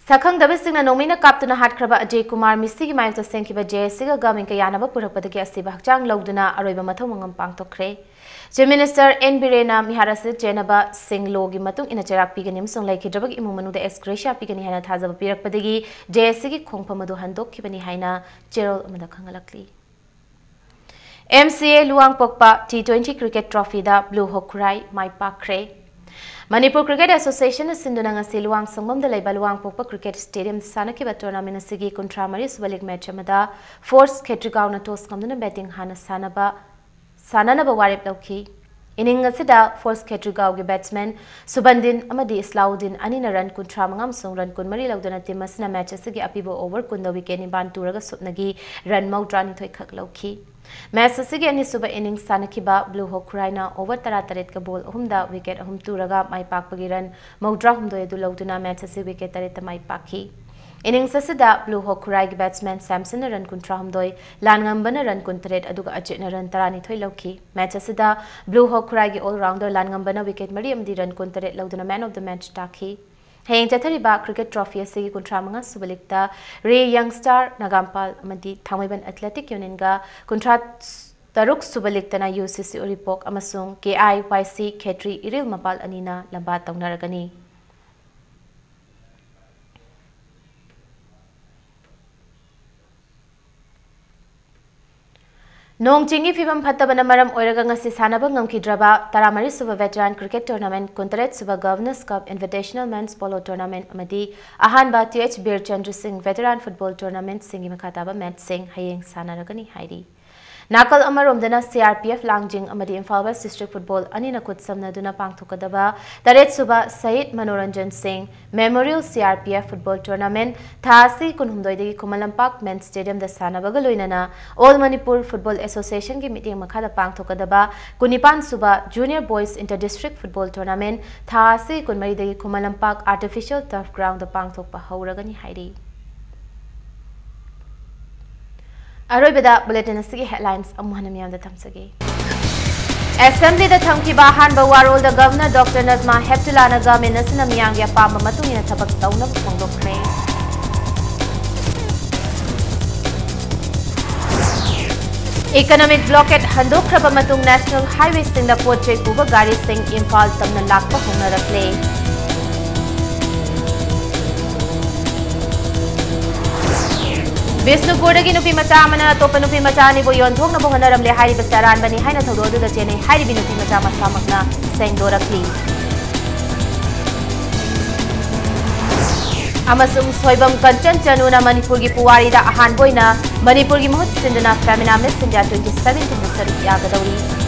ꯁꯛꯈꯪꯗꯕꯁꯤꯡꯅ ꯅꯣꯡꯃꯩꯅ ꯀꯥꯞꯇꯨꯅ ꯍꯥꯠꯈ꯭ꯔꯕ ꯑꯖꯦ ꯀꯨꯃꯥꯔ ꯃꯤꯁꯤꯒꯤ ꯃꯥꯌꯣꯛꯇ ꯁꯦꯝꯈꯤꯕ JACꯒ ꯒꯃꯤꯡ ꯀꯌꯥꯅꯕ ꯄꯨꯔꯛꯄꯗꯒꯤ ꯑꯁꯤꯕ ꯍꯛꯆꯥꯡ ꯂꯧꯗꯨꯅ ꯑꯔꯣꯏꯕ ꯃꯊꯧ ꯃꯉꯝ ꯄꯥꯡꯊꯣꯛꯈ꯭ꯔꯦ꯫ Chief Minister N ꯕꯤꯔꯦꯟꯅ ꯃꯤꯍꯥꯠ ꯑꯁꯤ ꯆꯦꯟꯅꯕ ꯁꯤꯡ lawꯒꯤ ꯃꯇꯨꯡ ꯏꯟꯅ ꯆꯩꯔꯥꯛ ꯄꯤꯒꯅꯤ ꯑꯃꯁꯨꯡ ꯂꯩꯈꯤꯗ꯭ꯔꯕꯒꯤ ꯏꯃꯨꯡ ꯃꯅꯨꯡꯗ ex gratia ꯄꯤꯒꯅꯤ ꯍꯥꯏꯅ ꯊꯥꯖꯕ ꯄꯤꯔꯛꯄꯗꯒꯤ JACꯒꯤ ꯈꯣꯡꯐꯝ ꯑꯗꯨ ꯍꯟꯗꯣꯛꯈꯤꯕꯅꯤ ꯍꯥꯏꯅ ꯆꯦꯔꯣꯜ ꯑꯃꯗ ꯈꯪꯍꯜꯂꯛꯂꯤ꯫ MCA ꯂꯨꯋꯥꯡꯄꯣꯛꯄ T twenty cricket trophyꯗ Blue Hawk ꯈꯨꯔꯥꯏ ꯃꯥꯏ ꯄꯥꯛꯈ꯭ꯔꯦ꯫ ꯃꯅꯤꯄꯨꯔ Cricket Associationꯅ ꯁꯤꯟꯗꯨꯅ ꯉꯁꯤ ꯂꯨꯋꯥꯡ ꯁꯪꯕꯝꯗ ꯂꯩꯕ ꯂꯨꯋꯥꯡꯄꯣꯛꯄ cricket stadium ꯁꯥꯟꯅꯈꯤꯕ tournament ꯑꯁꯤꯒꯤ ꯀꯨꯟꯊ꯭ꯔꯥ ꯃꯔꯤ ꯁꯨꯕ league match ꯑꯃꯗ Force ꯈꯦꯇ꯭ꯔꯤꯒꯥꯎꯅ toss ꯉꯝꯗꯨꯅ batting ꯍꯥꯟꯅ ꯁꯥꯟꯅꯕ, ꯁꯥꯟꯅꯅꯕ ꯋꯥꯔꯦꯞ ꯂꯧꯈꯤ꯫ Inning ꯑꯁꯤꯗ Force ꯈꯦꯇ꯭ꯔꯤꯒꯥꯎꯒꯤ batsman ꯁꯨꯕꯟꯗꯤꯟ ꯑꯃꯗꯤ ꯏꯁꯂꯥꯎꯗꯤꯟ ꯑꯅꯤꯅ run ꯀꯨꯟꯊ꯭ꯔꯥ ꯃꯉꯥ ꯑꯃꯁꯨꯡ run ꯀꯨꯟꯃꯔꯤ ꯂꯧꯗꯨꯅ team ꯑꯁꯤꯅ match ꯑꯁꯤꯒꯤ ꯑꯄꯤꯕ over ꯀꯨꯟꯗ wicket ꯅꯤꯄꯥꯟ ꯇꯨꯔꯒ ꯁꯨꯞꯅꯒꯤ run ꯃꯧꯗ꯭ꯔꯥꯅꯤꯊꯣꯏ ꯈꯛ ꯂꯧꯈꯤ꯫ Match ꯑꯁꯤꯒꯤ ꯑꯅꯤꯁꯨꯕ inning ꯁꯥꯟꯅꯈꯤꯕ Blue Hawk ꯈꯨꯔꯥꯏꯅ over ꯇꯔꯥꯇꯔꯦꯠꯀ ball ꯑꯍꯨꯝꯗ wicket ꯑꯍꯨꯝ ꯇꯨꯔꯒ ꯃꯥꯏ ꯄꯥꯛꯄꯒꯤ run ꯃꯧꯗ꯭ꯔꯥꯍꯨꯝꯗꯣꯏ ꯑꯗꯨ ꯂꯧꯗꯨꯅ match ꯑꯁꯤ wicket ꯇꯔꯦꯠꯇ ꯃꯥꯏ ꯄꯥꯛꯈꯤ꯫ Innings ꯑꯁꯤꯗ Blue Hawk ꯈꯨꯔꯥꯏꯒꯤ batsman ꯁꯦꯝꯁꯟꯅ run ꯀꯨꯟꯊ꯭ꯔꯥ ꯍꯨꯝꯗꯣꯏ, ꯂꯥꯟꯉꯝꯕꯅ run ꯀꯨꯟꯇꯔꯦꯠ ꯑꯗꯨꯒ ꯑꯖꯤꯠꯅ run ꯇꯔꯥꯅꯤꯊꯣꯏ ꯂꯧꯈꯤ꯫ Match ꯑꯁꯤꯗ Blue Hawk ꯈꯨꯔꯥꯏꯒꯤ all-rounder ꯂꯥꯟꯉꯝꯕꯅ wicket ꯃꯔꯤ ꯑꯃꯗꯤ run ꯀꯨꯟꯇꯔꯦꯠ ꯂꯧꯗꯨꯅ man of the match ꯇꯥꯈꯤ꯫ ꯍꯌꯦꯡ ꯆꯠꯊꯔꯤꯕ cricket trophy ꯑꯁꯤꯒꯤ ꯀꯨꯟꯊ꯭ꯔꯥ ꯃꯉꯥ ꯁꯨꯕ league ꯇ ꯔꯦ Young Star, ꯅꯒꯥꯝꯄꯥꯜ ꯑꯃꯗꯤ ꯊꯥꯡꯃꯩꯕꯟ Athletic Union ꯒ ꯀꯨꯟꯊ꯭ꯔꯥ ꯇꯔꯨꯛ ꯁꯨꯕ league ꯇꯅ U C C ꯎꯔꯤꯄꯣꯛ ꯑꯃꯁꯨꯡ K I Y C ꯈꯦꯇ꯭ꯔꯤ ꯏꯔꯤꯜ ꯃꯄꯥꯜ ꯑꯅꯤꯅ ꯂꯝꯕꯥ ꯇꯧꯅꯔꯒꯅꯤ꯫ ꯅꯣꯡ ꯆꯤꯡꯒꯤ ꯐꯤꯕꯝ ꯐꯠꯇꯕꯅ ꯃꯔꯝ ꯑꯣꯏꯔꯒ ꯉꯁꯤ ꯁꯥꯟꯅꯕ ꯉꯝꯈꯤꯗ꯭ꯔꯕ ꯇꯔꯥꯃꯔꯤ ꯁꯨꯕ veteran cricket tournament, ꯀꯨꯟꯇꯔꯦꯠ ꯁꯨꯕ Governors Cup Invitational Men's Polo Tournament ꯑꯃꯗꯤ ꯑꯍꯥꯟꯕ T H ꯕꯤꯔꯆꯟꯗ꯭ꯔ ꯁꯤꯡ veteran football tournament ꯁꯤꯡꯒꯤ ꯃꯈꯥ ꯇꯥꯕ match ꯁꯤꯡ ꯍꯌꯦꯡ ꯁꯥꯟꯅꯔꯒꯅꯤ ꯍꯥꯏꯔꯤ꯫ ꯅꯥꯀꯜ ꯑꯃꯔꯣꯝꯗꯅ C R P F ꯂꯥꯡꯖꯤꯡ ꯑꯃꯗꯤ ꯏꯝꯐꯥꯜ West District Football ꯑꯅꯤꯅ ꯈꯨꯠ ꯁꯝꯅꯗꯨꯅ ꯄꯥꯡꯊꯣꯛꯀꯗꯕ ꯇꯔꯦꯠ ꯁꯨꯕ ꯁꯍꯤꯗ ꯃꯅꯣꯔꯟꯖꯟ ꯁꯤꯡ Memorial C R P F Football Tournament ꯊꯥ ꯑꯁꯤ ꯀꯨꯟꯍꯨꯝꯗꯣꯏꯗꯒꯤ ꯈꯨꯃꯟ ꯂꯝꯄꯥꯛ Men's Stadium ꯗ ꯁꯥꯟꯅꯕꯒ ꯂꯣꯏꯅꯅ All Manipur Football Association ꯒꯤ ꯃꯤꯠꯌꯦꯡ ꯃꯈꯥꯗ ꯄꯥꯡꯊꯣꯛꯀꯗꯕ ꯀꯨꯟꯅꯤꯄꯥꯟ ꯁꯨꯕ Junior Boys Inter District Football Tournament ꯊꯥ ꯑꯁꯤ ꯀꯨꯟꯃꯔꯤꯗꯒꯤ Khuman Lampak Artificial Turf Ground ꯗ ꯄꯥꯡꯊꯣꯛꯄ ꯍꯧꯔꯒꯅꯤ ꯍꯥꯏꯔꯤ꯫ ꯑꯔꯣꯏꯕꯗ bulletin ꯑꯁꯤꯒꯤ headlines ꯑꯃꯨꯛ ꯍꯟꯅ ꯃꯤꯌꯥꯝꯗ ꯊꯝꯖꯒꯦ꯫ Assembly ꯗ ꯊꯝꯈꯤꯕ ꯑꯍꯥꯟꯕ ꯋꯥꯔꯣꯜꯗ Governor Doctor Najma Heptullahꯅ government ꯑꯁꯤꯅ ꯃꯤꯌꯥꯝꯒꯤ ꯑꯄꯥꯝꯕ ꯃꯇꯨꯡ ꯏꯟꯅ ꯊꯕꯛ ꯇꯧꯅꯕ ꯐꯣꯡꯗꯣꯛꯈ꯭ꯔꯦ꯫ Economic blockade ꯍꯟꯗꯣꯛꯈ꯭ꯔꯕ ꯃꯇꯨꯡ national highway ꯁꯤꯡꯗ ꯄꯣꯠ ꯆꯩ ꯄꯨꯕ ꯒꯥꯔꯤꯁꯤꯡ ꯏꯝꯐꯥꯜ ꯇꯝꯅ ꯂꯥꯛꯄ ꯍꯧꯅꯔꯛꯂꯦ꯫ ꯕꯤꯁꯅꯨꯄꯨꯔꯗꯒꯤ ꯅꯨꯄꯤ ꯃꯆꯥ ꯑꯃꯅ ꯑꯇꯣꯞꯄ ꯅꯨꯄꯤ ꯃꯆꯥ ꯑꯅꯤꯕꯨ ꯌꯣꯟꯊꯣꯛꯅꯕ ꯍꯣꯠꯅꯔꯝꯂꯦ ꯍꯥꯏꯔꯤꯕꯁꯤ ꯑꯔꯥꯟꯕꯅꯤ ꯍꯥꯏꯅ ꯊꯧꯗꯣꯛ ꯑꯗꯨꯗ ꯆꯦꯟꯅꯩ ꯍꯥꯏꯔꯤꯕꯤ ꯅꯨꯄꯤ ꯃꯆꯥ ꯃꯁꯥꯃꯛꯅ ꯁꯦꯡꯗꯣꯔꯛꯂꯤ꯫ ꯑꯃꯁꯨꯡ ꯁꯣꯏꯕꯝ ꯀꯟꯆꯟ ꯆꯅꯨꯅ ꯃꯅꯤꯄꯨꯔꯒꯤ ꯄꯨꯋꯥꯔꯤꯗ ꯑꯍꯥꯟꯕ ꯑꯣꯏꯅ ꯃꯅꯤꯄꯨꯔꯒꯤ ꯃꯍꯨꯠ ꯁꯤꯟꯗꯨꯅ Femina Miss India twenty seventeen ꯗ ꯁꯔꯨꯛ ꯌꯥꯒꯗꯧꯔꯤ꯫